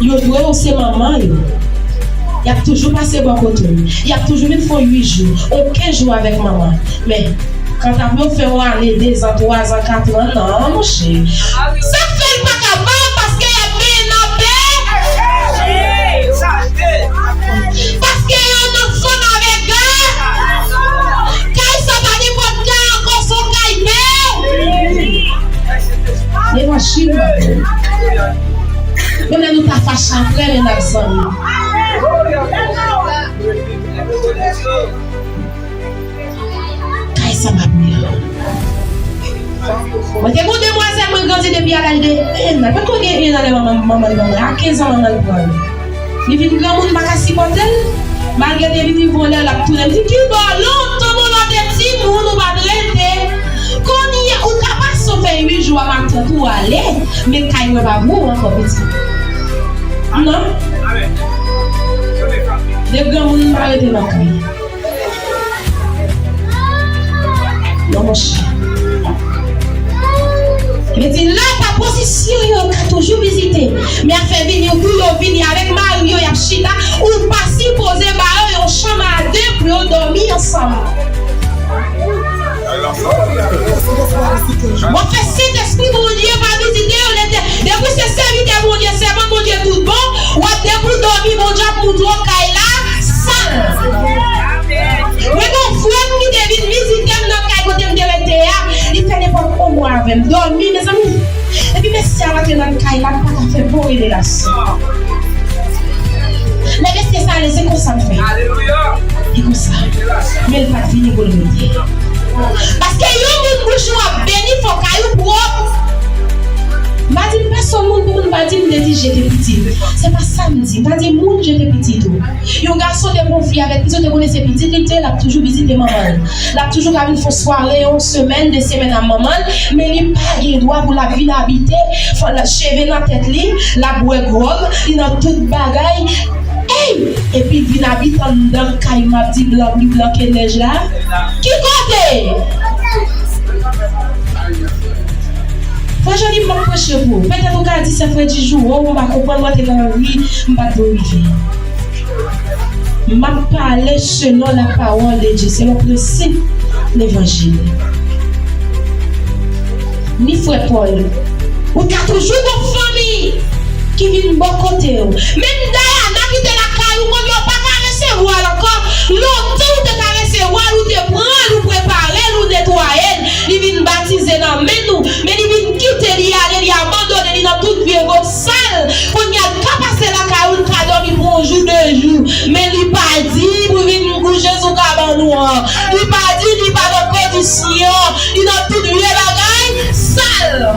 Yo dwe w, se manman yo. Y ap toujou pase bò kote w. Y ap toujou vin fè w uit jou, ou kenz jou avèk manman. Men, kanta pou yo fè yon ane, dezan, twazan, katran, non, monchè. Sa k fè l pa kapab, paske y ap mennen nan pè. Paske yo nan fanm avèk gad. Kay sa pa nenpòt kay ankò, se yon kay pè. Levanjil. Menm lè nou ta fache apre, men n ap zanmi. Kay sa pa pou yo. Mwen te gon demwazèl mwen grandi depi a laj de en an. Li pa t ko gen en an lè manman, manman l ban mwen. A kenz an manman l pran l. Li vin granmoun, m pa ka sipòte l. Malgre l te vin rive yon lè l ap tounen. M di, "Kibò lontan, bon, lè w te timoun, ou pa t rete." Kounye a, ou ka pase, ou fè uit jou a matant ou ale, men kay mwen pa pou ou ankò, pitit. Non. De granmoun, m pa rete nan kay. Non, monchè. Li di, la, pa pozisyon yo ka toujou vizite, men afè vini pou yo vini avèk mari yo, y ap chita, ou pa sipoze ba yo yon chanm a de pou yo dòmi ansanm. W ap fè Sentespri Bondye pa vizite yo, lete, depi se sèvitè Bondye, sèvant Bondye tout bon, w ap depi w dòmi, Bondye ap montre w kay la sal. Mwen gen yon frè m ki te vin vizite m nan kay kote m te rete a, li fè nenpòt yon mwa avè m, dòmi, mezanmi. Epi mesye a rantre nan kay la, m pa ka fè bon revelasyon. Lè mesye sa ale, se konsa m fè. Li konsa. Men l pa t vini pou l rete. Paske yon moun bouch ou ap beni, fò kay ou Pa di m te di jete pitit. Se pa sa m di. M pa di moun jete pitit ou. Yon gason te gon fi avèk pitit, ou te konnen se pitit li te, l ap toujou vizite manman l. L ap toujou ka vin fè sware yon semèn, de semèn ak manman l, men li pa gen dwa pou l ap vin abite, fò l cheve nan tèt li, l ap bwè gwòg, li nan tout bagay. Ey! Epi l vin abite anndan kay m ap di blan pli blan ke nèj la. Ki kote? Frè Joli, m ap preche pou ou. Petèt ou ka di, sè frè Dijou, o, m pa konprann, mwen te nan ri, m pa t dwe rive. M ap pale selon la parole de Dieu, selon prensip levanjil. Ni frè Pòl, ou ka toujou gon fanmi ki vin bò kote w. Menm Dayana ki te lakay ou, kounye a w pa ka resevwa l ankò. Lontan ou te ka resevwa l, ou te pran l, ou prepare l, ou netwaye l. Li vin batize nan men nou, men li vin kite, li ale, li abandone, li nan tout vye gwòg sal. Kounye a l ka pase lakay ou, l ka dòmi pou yon jou, de jou. Men li pa di pou vin pou Jezi ou ka ban nou an. Li pa di, li pa nan kondisyon. Li nan tout vye bagay sal.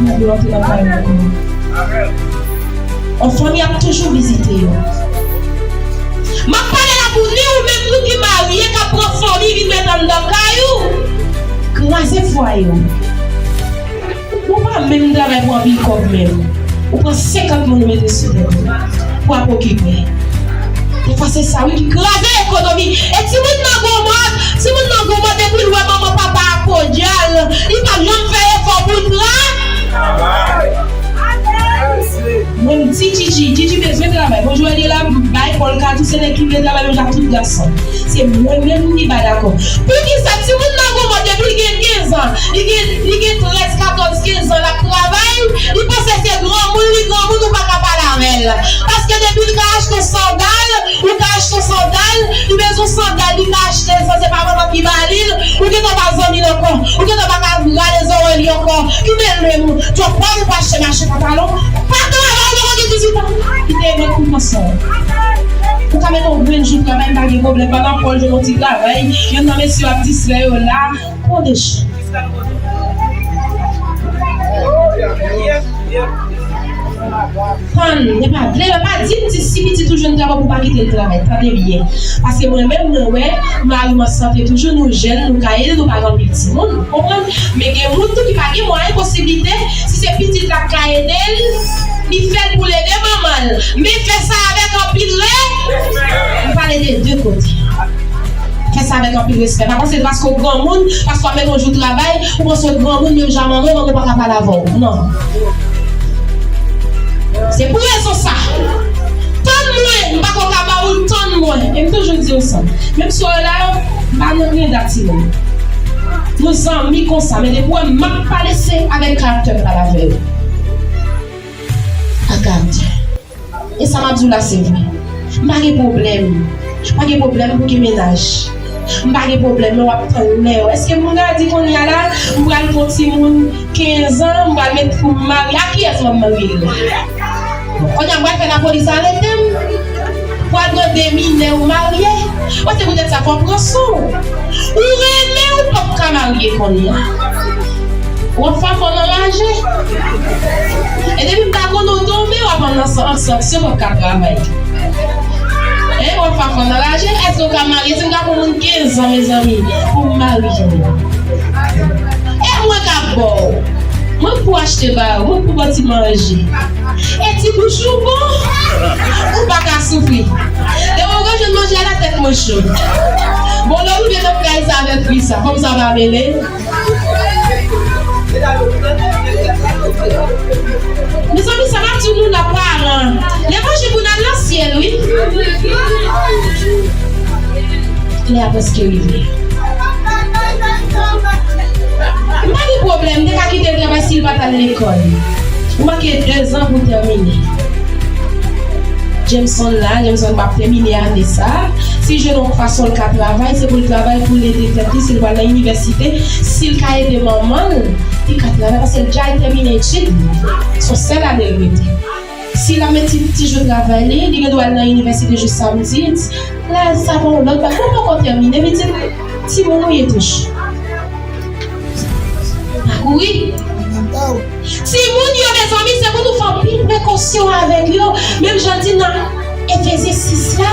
Mwen vle antre nan kay mwen. Yon fanmi ap toujou vizite yo. M ap pale la pou ni ou menm tou ki marye k ap pran fanmi vin met anndan kay ou. Kraze fwaye w. Ou pa menm travay pou anpil kòb menm. Ou pran senkant moun ou mete sou tèt ou pou ap okipe. Defwa se sa wi ki kraze ekonomi. E timoun nan gwo mòd, timoun nan gwo mòd depi l wè manman papa a kodyal, li p ap janm fè efò pou l travay. Mwen m di Djidji, Djidji bezwen travay. Bonjou, li la, bay Pòl ka tou, se nèg ki vle travay menm jan ak tout gason. Se mwen menm li pa dakò. Poukisa timoun nan gwo mòd depi l gen kenz an, li gen, li gen trèz, katòz, kenz an, l ap travay, li panse se granmoun, li granmoun, ou pa ka pale avè l. Paske depi l ka achte yon sandal, ou ka achte yon sandal, li bezwen sandal, li ka achte l san se pa manman ki ba li l, ou gentan pa zanmi l ankò, ou gentan pa ka rale zòrèy li ankò. Ki menm menm, twò pòv ou pa achte mache pantalon, pa travay, ou poko gen dizuit an. Kite mwen pou konsa. Ou ka mete yon grenn jou travay, m pa gen pwoblèm. Pandan Pòl jwenn yon ti travay, youn nan mesye yo ap distrè yo la, pran de chan. Tann, e pa vle, pa di m ti si pitit ou jwenn travay pou pa kite l travay. Tande byen. Paske mwen menm, mwen wè, mari m an sante toujou, nou jèn, nou ka ede, nou pa gen anpil timoun, ou konprann? Men gen moun tou ki pa gen mwayen, posiblite, si se pitit la k ka ede l, li fè l pou l ede manman l. Men fè sa avèk anpil re-, m pale de de kote. Fè sa avèk anpil respè. Pa panse paske w granmoun, paske w ap mete yon jou travay, ou panse w granmoun menm jan manman w, manman w pa ka pale avè w. Non. Se pou rezon sa. Tann mwen, m pa ko ka ba ou l, tann mwen. E m toujou di w sa. Menm si w la, m pa nan grenda timoun. Nou zanmi konsa, men depi w wè m ap pale, se avèk karaktè m pale avè w. Ak karaktè. E sa m ap di w la, se vre. M pa gen pwoblèm. M pa gen pwoblèm pou gen mennaj. M pa gen pwoblèm, men w ap tann lè yo. Èske moun ka di kounye a la, m pral pran timoun kenz an, m pral met pou m marye? A kiyès m ap marye l? Kounye a m pral fè lapolis arete m. Pral pran de minè ou marye. Bon, se poutèt sa fò w pran swen w. Ou renmen ou p ap ka marye kounye a. W ap fè fanm anraje. E depi m ta konnen w tonbe, w ap ann ansan-, ansanm, se w p ap ka travay. E w ap fè fanm anraje, èske w ka marye? Si m ta pran moun kenz an, mezanmi, pou m marye. E mwen k ap ba w. Mwen pou achte ba ou, mwen pou ba w ti manje. E ti bouch ou bon, ou pa ka soufri. Depi w jwenn manje a la, tèt mwen cho. Bon, lè w rive nan kay sa avèk fi sa, fanm sa pa mele. Mezanmi, sa m ap di nou la, paran. Levanjil pou n al nan syèl, wi. Lè a prèske rive. M pa gen pwoblèm, m te ka kite l travay si l pa t al lekòl. Ou manke dezan pou tèmine. Jameson la, Jameson p ap tèmine ane sa a. Si l jwenn yon fason l ka travay, se pou l travay pou l ede tèt li, si l pral nan inivèsite, si l ka ede manman l, li ka travay, paske l dja al tèmine etid li. Se yon sèl ane l rete. Si l ap met ti, ti jou travay li, li gen dwa al nan inivèsite jis samdi. La, sa pa yon lòt bagay. Ou poko tèmine, pitit. Timoun ou ye toujou. Pa kouri. Timoun yo, mezanmi, se pou nou fè anpil prekosyon avèk yo. Menm jan l di nan Efezyen sis la,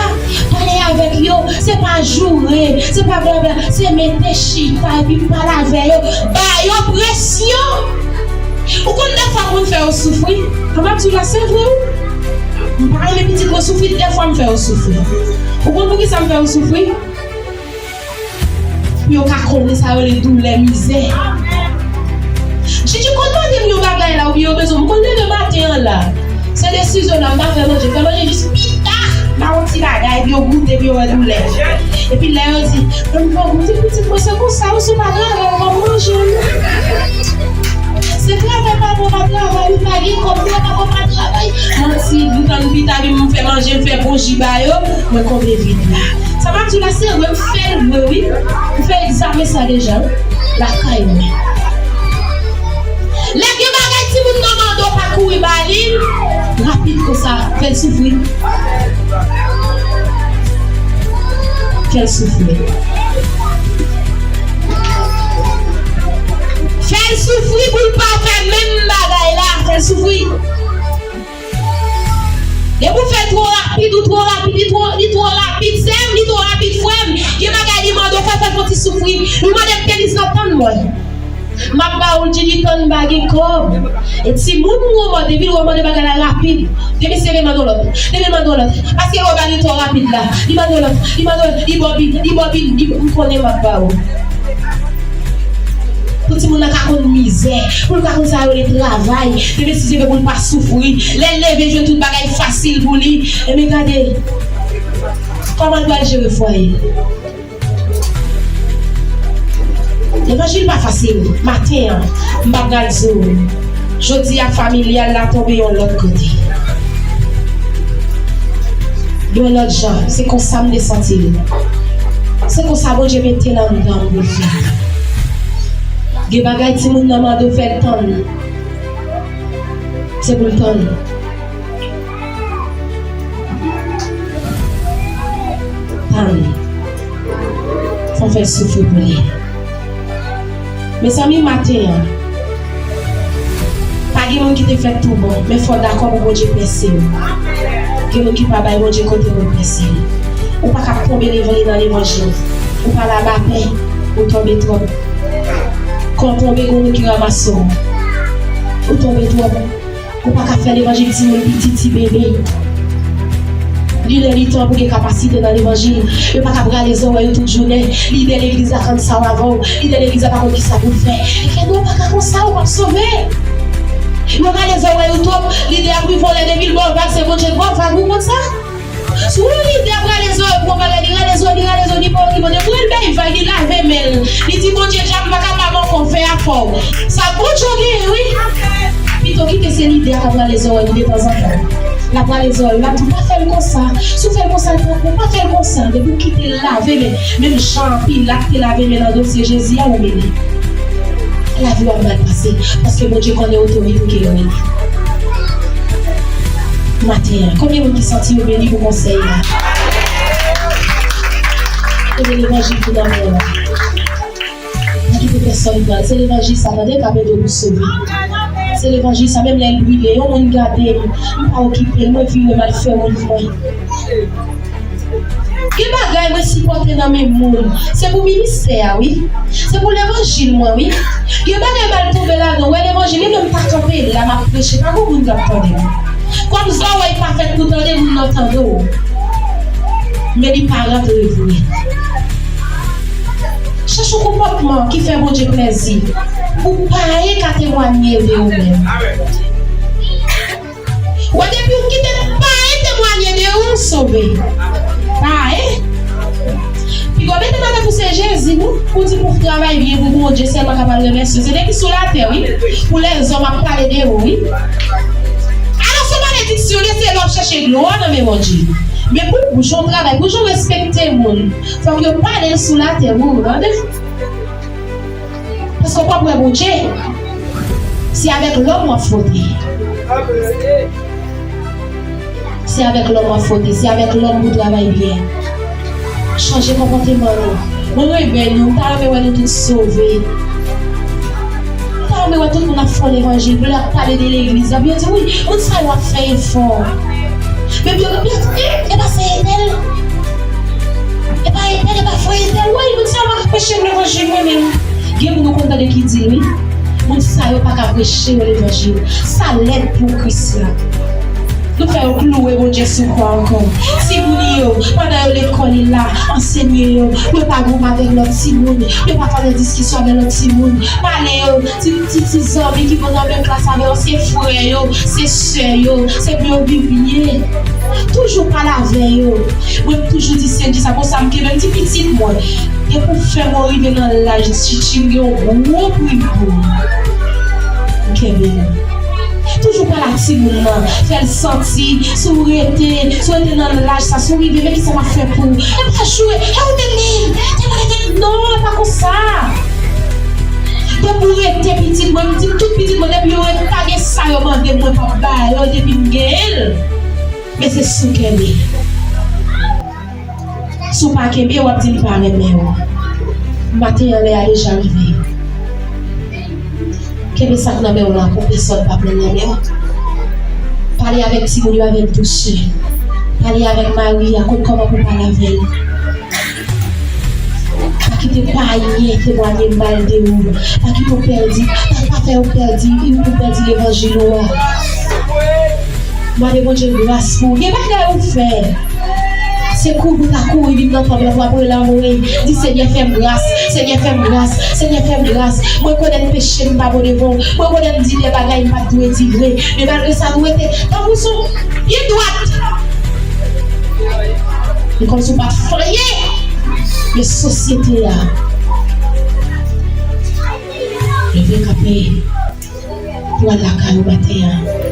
pale avèk yo, se pa joure, se pa blabla, se mete chita epi pale avè yo, ba yo presyon. Ou konn dèfwa moun fè yo soufri? An m ap di w la, se vre wi. M pa renmen pitit mwen soufri, dèfwa m fè yo soufri. Ou konn poukisa m fè yo soufri? Pou yo ka konnen sa yo rele doulè, mizè. Djidji konn mande m yon bagay la, oubyen yo bezwen m konn leve maten an la. Se desizyon la, m pa fè manje, fè manje jis pita. M ba yon ti bagay, epi yo goute, epi yo wè doulè. Epi lè yo di, "Ann fè w goute, pitit mwen, se konsa, wi, si w pa travay, w p ap manje, non." Se travay pa bon, pa travay, wi, pa gen kòb, travay pa bon, pa travay. Manti, m tann pita, epi m fè manje, m fè bon ji ba yo, mwen konble vid la. Sa m ap di w la, se vre, m fè l vre, wi. M fè egzamen sa deja, wi. Lakay mwen. Lè gen bagay timoun nan mande w pa kouri ba li rapid konsa, fè l soufri. Fè l soufri. Fè l soufri pou l pa fè menm bagay la, fè l soufri. Depi w fè l twò rapid, ou twò rapid, li twò, li twò rapid, sè m, li twò rapid, frè m. Gen bagay li mande w fè, fè l fè yon ti soufri. Li mande m tenis la, tann mwen. M ap ba ou l, Djidji, tann m pa gen kòb. E timoun mwen, mwen, depi l wè w mande bagay la rapid, depi se vin mande w lòt, depi l mande w lòt. Paske l wè bagay li twò rapid la. Li mande w lòt, li mande w lòt, li bòbin, li bòbin, li, m konnen m ap ba ou. Pou timoun nan ka konn mizè, pou l ka konn sa yo rele travay, depi si se vre pou l pa soufri. Lè l leve, jwenn tout bagay fasil pou li. Ebyen gade kòman l pral jere fwaye l. Levanjil pa fasil. Maten an, m pa pral di w, jodi a familyal la tonbe yon lòt kote. Yon lòt jan, se konsa m te santi l. Se konsa Bondye mete l anndan m pou l fè. Gen bagay timoun nan mande w fè l tann. Se pou l tann. Tann. Fò w fè l soufri pou li. Mezanmi, maten an, pa gen moun ki te fèt tou bon, men fò w dakò pou Bondye pèse w. Gen moun ki pa bay Bondye kote pou l pèse l. Ou pa ka tonbe levan-, nan levanjil. Ou pa laba pè, ou tonbe twòp. Kan w tonbe, gen moun ki ranmase w. Ou tonbe twòp. Ou pa ka fè levanjil timoun piti, ti bebe. Li lè li tan pou gen kapasite nan levanjil. Yo pa ka brale zòrèy ou tout jounen. Lidè legliz la kann sa w avè w. Lidè legliz la pa konn kisa pou l fè. Kèt, ou pa ka konsa, ou p ap sove. Yo rale zòrèy ou twòp. Lidè ap ri vòlè depi l ba w vag, se Bondye k ba w vag, ou konn sa? Si yon lidè ap rale zòrèy pou yon bagay, li rale zòrèy, li rale zòrèy, li pa okipe w. Depi l bay vag, li lave men l. Li di, "Bondye, djab, m pa kapab ankò, fè afè w." Sa Bondye w genyen, wi. Pito kite se lidè a k ap rale zòrèy li detanzantan. L ap rale zòrèy, l ap di, "Pa fè l konsa. Si w fè l konsa, l pran kou. Pa fè l konsa." Depi w kite l lave men, menm jan Pilat te lave men nan dosye Jezi a, ou mele. Lavi w ap mal pase, paske Bondye konnen otorite ke l rele. Maten an, konbyen moun ki santi yo beni pou konsèy la? Kote levanjil ki nan men w la? Pa kite pèsonn pran l. Se levanjil sa, tande, k ap ede w pou sove. Se levanjil sa, menm lè l brile, yon moun gade m, m pa okipe l, mwen vire m al fè wout mwen. Gen bagay mwen sipòte nan men moun. Se pou ministè a, wi. Se pou levanjil mwen, wi. Gen bagay m al tonbe ladan. Wè levanjil, menm lè m pa kanpe la, m ap preche, pa gen moun k ap tande m. Kòm zòrèy pa fèt pou tande, moun nan tande w. Men li pa rantre vre. Chèche yon konpòtman ki fè Bondye plèzi. Ou pa ka temwanye de ou menm. Wè, depi w kite payen temwanye de ou, w sove. Payen. Piga w mete nan tèt ou se Jezi, wi. Pou di pou w travay byen pou Bondye sèlman ka pral remèsye w. Se depi sou latè, wi. Pou lèzòm ap pale de ou, wi. Alò, se malediksyon, li se lè w ap chèche glwa nan men Bondye. Men pou w jwenn travay, pou w jwenn respekte moun, fòk yo pale l sou latè pou ou, tande? Paske w p ap wè Bondye. Se avèk lòm w ap fwote. Se avèk lòm w ap fwote. Se avèk lòm pou w travay byen. Chanje konpòteman nou. Mwen renmen nou. M ta renmen wè nou tout sove. M ta Mwen wè tout moun ap fè levanjil, pou lè y ap pale de legliz la, pou yo di, "Wi, moun sa yo ap fè efò." Men pou yo, yo, e, e pa se entèl? E pa entèl, e pa frè entèl? Wi, moun sa yo pa ka preche m levanjil, mwen menm. Gen moun ou konn tande ki di l, wi. Moun sa yo pa ka preche yo levanjil. Sa lèd pou Kris la. Nou fè yo klouwe Bondye sou kwa ankò. Timoun yo, pandan yo lekòl la, ansenye yo, pou yo pa goumen avèk lòt timoun, pou yo pa fè lòt diskisyon avèk lòt timoun. Pale yo, ti, ti, ti zanmi ki konn nan menm klas avè yo, se frè yo, se sè yo, se pou yo viv byen. Toujou pale avè yo. Mwen, m toujou di Seyè sa, konsa m kenbe, m di pitit mwen, depi w fè mwen rive nan laj tchitchi, m gen yon gwo pri pou ou. M kenbe l. Toujou pale ak timoun nan, fè l santi, si w rete, si w rete nan laj sa, si w rive, men kisa m ap fè pou ou. E pa joure, e ou menm menm, te mwen rete, non, e pa konsa. Depi w rete pitit mwen, m di tout pitit mwen, depi yo rete, pa gen sa yo mande m, mwen p ap ba yo, depi m genyen l. Men se si w kenbe. Si w pa kenbe, w ap di m pa renmen w. Maten an, lè a deja rive. Kenbe sa k nan men w la pou pèsòn pa pran l nan men w. Pale avèk timoun yo avèk dousè. Pale avèk mari a, konn kòman pou pale avè l. Pa kite pa anyen temwaye mal de ou. Pa kite w pèdi, pa, pa fè yo pèdi, ou pèdi levanjil ou a. Mande Bondye gras pou ou. Gen bagay ou fè. Se kouri w ta kouri vin nan tanp la pou w ap rele anmwe. Di, "Senyè, fè m gras. Senyè, fè m gras. Senyè, fè m gras. Mwen rekonèt peche m pa bon devan w. Mwen rekonèt m di de bagay m pa t dwe di vre. Men malgre sa, nou rete tankou sou pye dwat." E kòmsi w pa t fè anyen. Men sosyete a. Leve kanpe. Pou al lakay ou maten an.